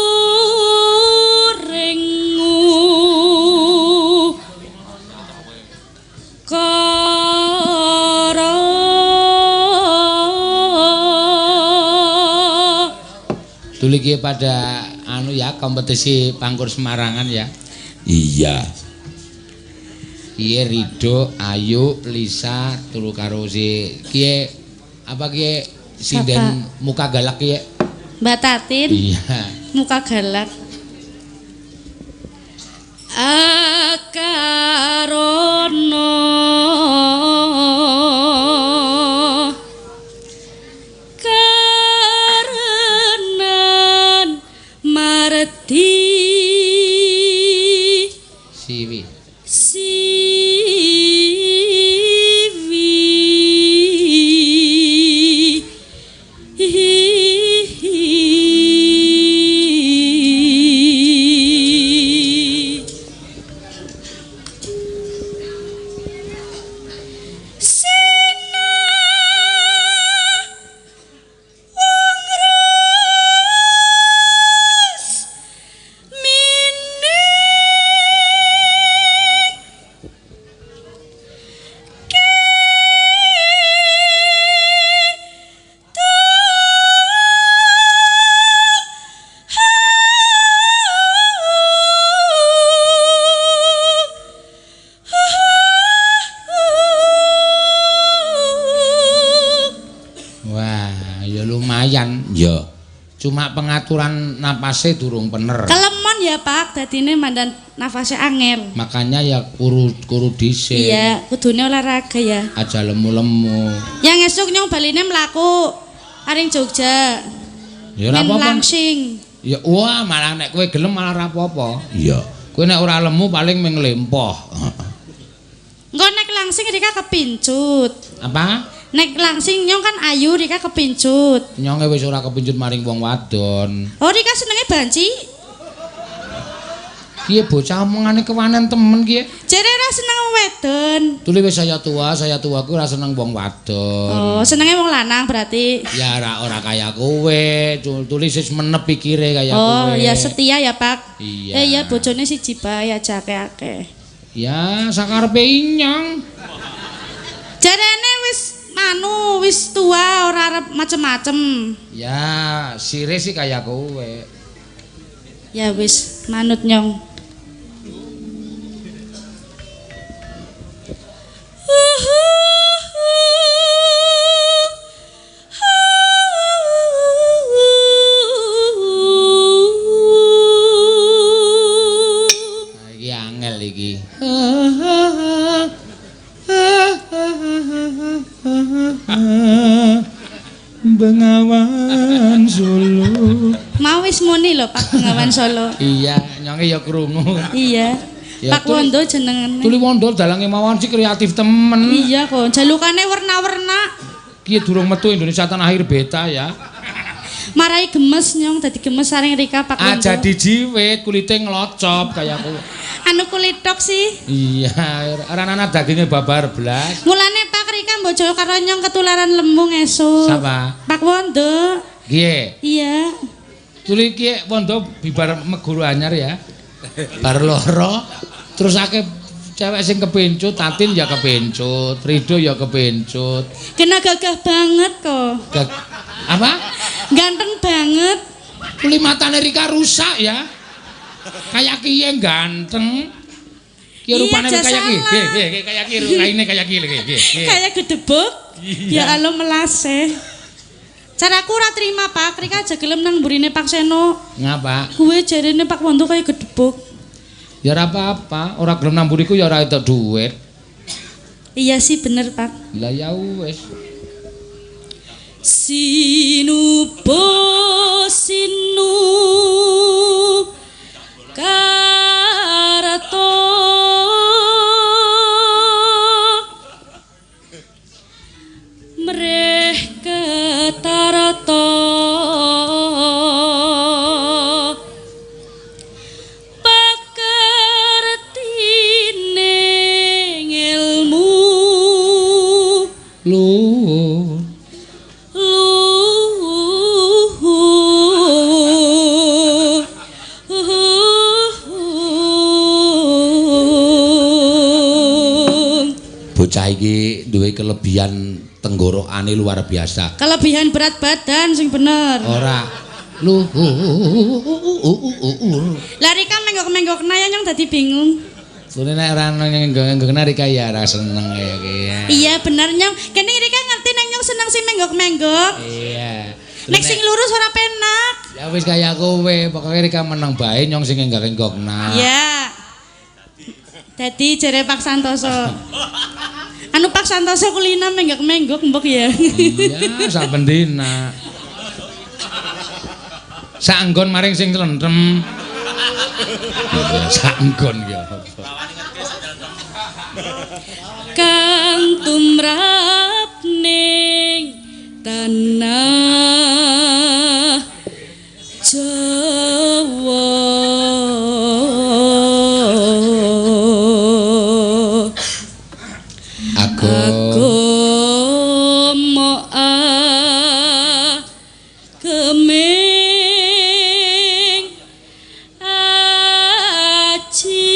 kara. Tuli ki pada anu ya kompetisi pangkur Semarangan ya. Iya. Kiye Rido, Ayu, Lisa, turu karo si kiye apa kiye sinden muka galak kiye? Mbak Tatin. Iya. Muka galak. Akarono karenan marti siwi siwi. Ya. Cuma pengaturan napase durung bener. Kelemon ya, Pak, dadine mandan nafase angel. Makanya ya kuru dhisik. Iya, kudune olahraga ya. Aja lemu-lemu. Yang esuk nyong baline mlaku aring Jogja. Ya ora apa-apa. Langsing. Ya wah, malah nek kowe gelem malah ora apa-apa. Iya. Kowe nek ora lemu paling mung lempoh. Engko nek langsing rika kepincut. Apa? Nek langsing nyong kan ayu rika kepincut. Nyonge wis ora kepincut maring wong wadon. Oh, rika senenge banci. Kiye bocah omongane kewanen temen kiye. Jere ora seneng wong wedon. Tuli wis saya tua ku ora seneng wong wadon. Oh, senenge wong lanang berarti. Ya ora kaya kowe, tuli wis menep pikire kaya kowe. Oh, ya setia ya, Pak. Iya. Ya bojone siji bae aja akeh-akeh. Ya sakarepe inyong. Jarene wis anu wis tua ora arep macem-macem. Ya, sire sih kaya kowe. Ya wis manut nyong. Nah, iki angel iki. Bengawan Solo. Mau wis muni lho Pak Bengawan Solo. Iya, nyonge ya krungu. Iya. Ya, Pak Wondo jenengane. Tuli Wondo dalange mawon sih kreatif temen. Iya kok, jalukane werna-werna. Ki durung metu Indonesia Tanah Air beta ya. Marai gemes nyong dadi gemes saring Rika Pak Wondo. Aja dijiwit kulite nglocop kaya kowe. Anu kulit tok sih. Iya, ora ana daginge babar blas. Mulane Pak Rika mbok aja karo nyong ketularan lemu ngesuk. Sapa? Pak Wondo. Kiye. Iya. Tuli kiye Wondo bibar meguru anyar ya. Bar loro terus akeh cewek sing kepencut, Tatin ya kepencut, Rido ya kepencut. Kena gagah banget kok. Apa? Ganteng banget. Tuli matane Rika rusak ya. Kayak kiye ganteng. Ki rupane kaya ki. Nggih, kaya ki raine kaya ki nggih. Kaya gedebuk. Ya Allah melase. Caraku ora terima Pak, Rika aja gelem nang mburine Pak Seno. Ngapa? Kuwe jarene Pak Wondo kaya gedebuk. Ya ora apa-apa, ora gelem nang mburiku ya ora entuk duit. Iya sih bener Pak. Lah ya wis. Sinubo sinu karto mreh ketarto pakertine ilmu luhur. Bocah iki duwe kelebihan tenggorokane luar biasa. Kelebihan berat badan sing bener. Ora. Luhur. Lah Rika menggok-menggokna ya nyong dadi bingung. Sune nek ora menggok-menggokna Rika ya ora seneng ya ki. Iya bener nyong. Kene Rika ngerti nek nyong seneng sing menggok-menggok. Iya. Nek sing lurus ora penak. Ya wis kaya kowe, pokoke Rika meneng bae nyong sing enggak-enggokna. Iya. Dadi jere Pak Santoso. Anu Pak Santoso kulina menggok-menggok mbok ya. Iya, saben dina. Saenggon maring sing clentem. Saenggon ya. Kang tumrap ning tanah Jawa. Agama ageming aji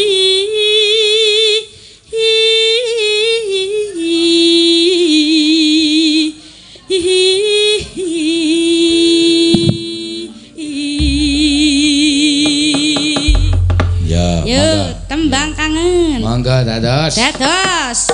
Ya, yo tembang kangen. Monggo dados. Dados.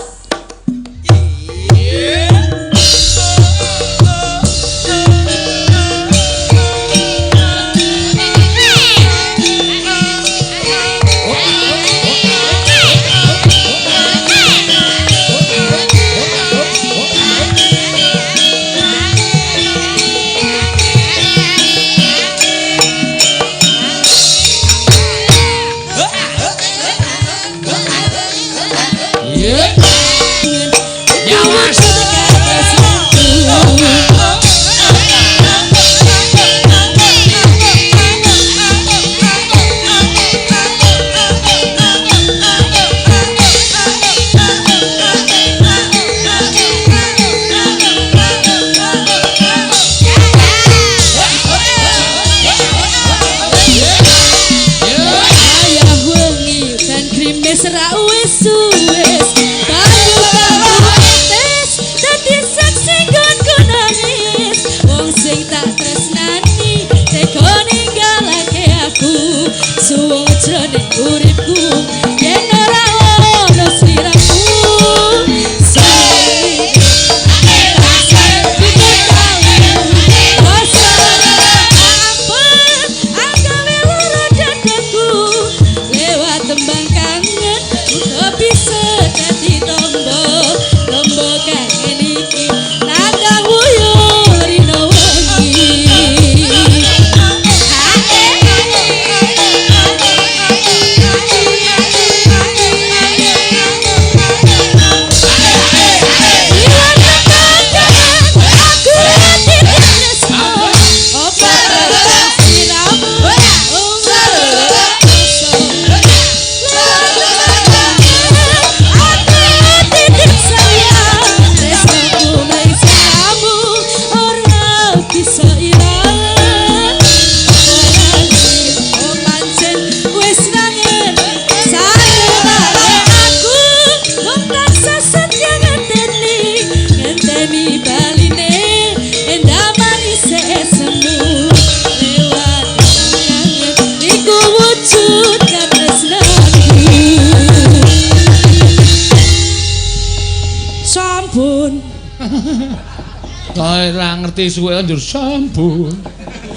Ora ngerti suwe njur sampun.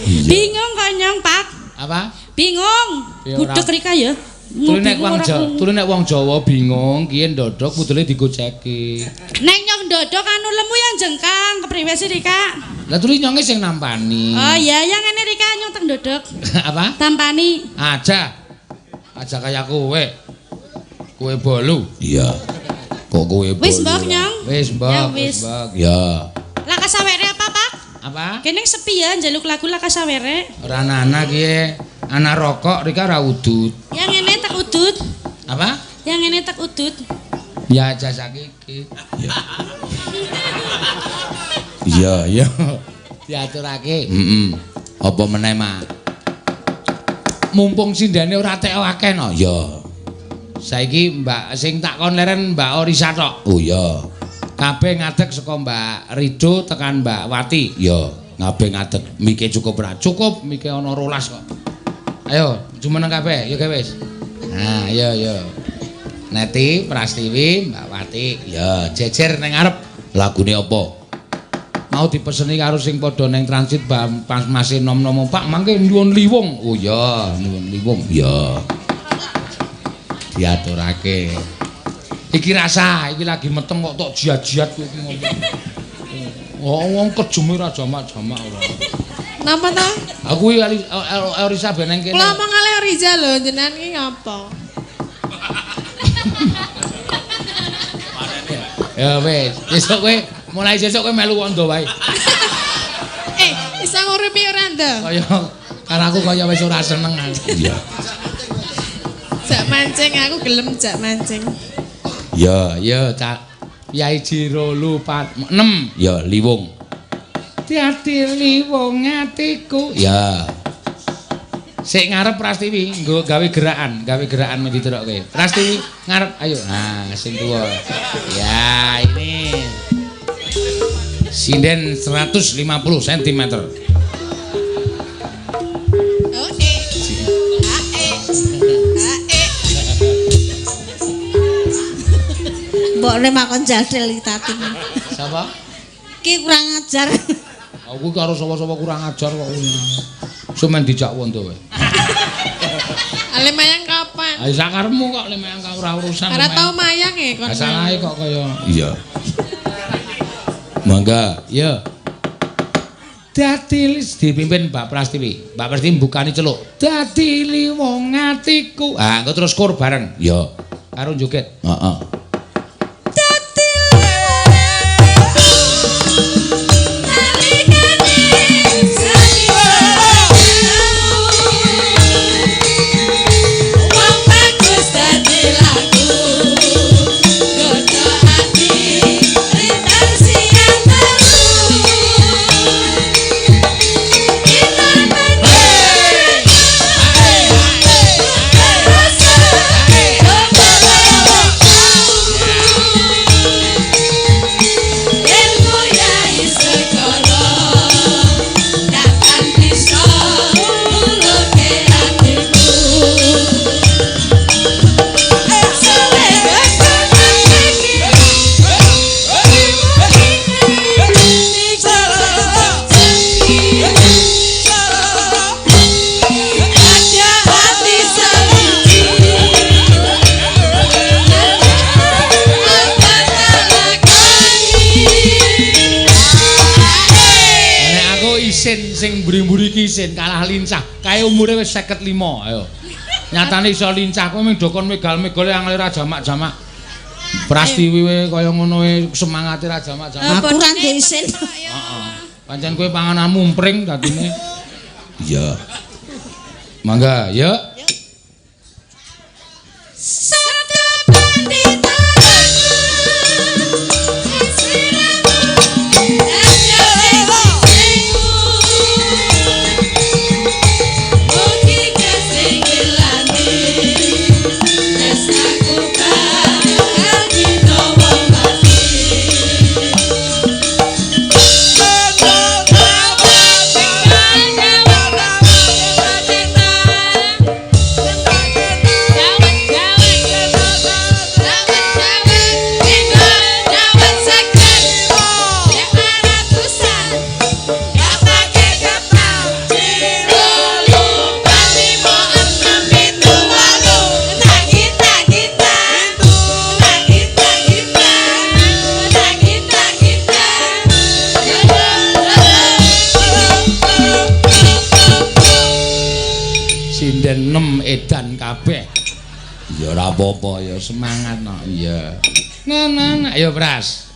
Bingung kok nyong, Pak. Apa? Bingung. Budek Rika ya. Tuli nek wong Jawa, tuli nek wong Jawa bingung, kiye ndodok kudune digoceki. Nek nyong ndodok anu lemu yang jengkang, kepriwe sih Rika? Lah tuli nyonge sing nampani. Oh iya, yang ngene Rika nyong teng ndodok. Apa? Tampani. Aja. Aja kaya kowe. Kowe bolu. Iya. Kok kowe bolu. Wis mbok nyong. Wis mbok, wis mbok. Ya. Laka sawere apa, Pak? Apa? Kene sepi ya njaluk lagu laka sawere. Ora ana kiye. Ana rokok Rika ora udut. Yang ngene tak udut. Apa? Yang ngene tak udut. Ya aja sakiki. Ya. Iya, iya. Diaturake. Heeh. Apa meneh, Mak? Mumpung sindene ora tek akeh no. Ya. Saiki Mbak sing tak kon leren Mbak Orisa tok. Oh iya. Kabeh ngadeg saka Mbak Rido tekan Mbak Wati. Ya, kabeh ngadeg. Mike cukup ora? Cukup, mike ana 12 kok. Ayo, jumeneng kabeh, ya wis. Nah, ayo yo. Neti, Prastiwi, Mbak Wati. Ya, jejer ning ngarep. Lagune apa? Mau dipeseni karo sing padha ning transit pas masih nom-nom Pak mangke nyuwun liwung. Oh iya, nyuwun liwung. Ya. Diaturake. Iki rasa, iki lagi meteng kok tok jiat-jiat kowe iki ngomong. Oh, wong kejeme ora jamak-jamak ora. Napa ta? Aku iki Orisa ben nang kene. Kula omong kalih Oriza lho, jenengan iki ngapa? Ya wis, sesuk kowe mulai sesuk kowe melu wondo wae. Eh, iso nguripi ora ndo? Kaya karo aku kaya wis ora seneng aku. Iya. Jak mancing aku gelem jak mancing. Ya, ya Cak. Yai Jiro lupa 6. Ya, liwung. Dadi liwung atiku. Ya. Sik ngarep Prastiwi nggo gawe gerakan men diterokke. Prastiwi ngarep ayo. Nah, sing tuwa. Ya, ini. Sinden 150 cm. Oh, e. A e. A e. Mbokne makon jadel iki Tatin. Sapa? Ki kurang ajar. Aku karo sapa-sapa kurang ajar kok. Sumen dijak wondo wae. Ale mayang kapan? Ha sakarepmu kok le mayang ora urusan. Ora tau mayang e kon. Salahe kok kaya. Iya. Mangga. Iya. Dadi dipimpin Mbak Prastiwi. Mbak Prastiwi mbukani celuk. Dadi liwung atiku. Ah, engko terus kur bareng. Iya. Karo joget. Heeh. Sing mburi-mburi iki isin kalah lincah. Kae umure wis 55, ayo. Nyatane iso lincah kowe mung dokon megal-megole angel ora jamak-jamak. Prastiwi we kaya ngono we semangate ra jamak-jamak. Aku ora ndek isin. Heeh. Pancen kowe pangananmu mpring dadine. Iya. Mangga, yuk. Ya ora apa-apa ya semangat no. Iya. Nah nah nah ayo Pras.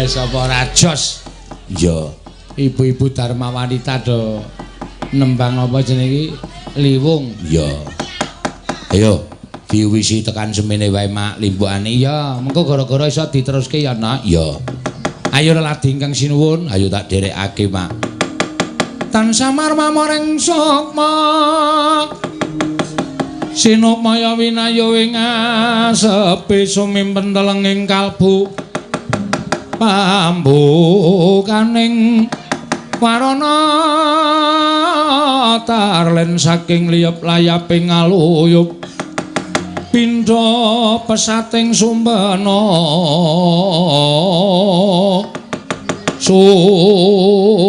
Sapa rajos? Iya. Ibu-ibu Dharma Wanita do nembang apa jenenge iki? Liwung. Iya. Ayo diwisi tekan semene wae Mak limbukane. Iya, mengko gara-gara iso diteruske ya, Nak. Iya. Ayo leladi ingkang sinuwun, ayo tak derekake, Mak. Tansah marmamoring sukma. Sinukmaya winayo ing asepi sumimpen telenging kalbu. Pambukaning warana tarlen saking liyep layaping aluyup pindha pesating sumbena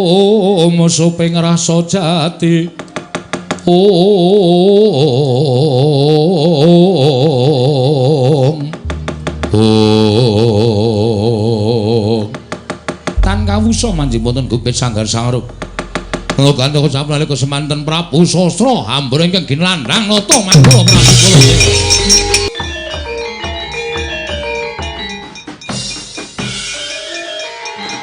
sumusuping rasa jati. Ong ong tan kawusa manjing wonten gupit sanggar sangrup ngogantaka sampun nalika semanten Prabu Sastra hambur ingkang ginlandang nata manggala Prabu kula.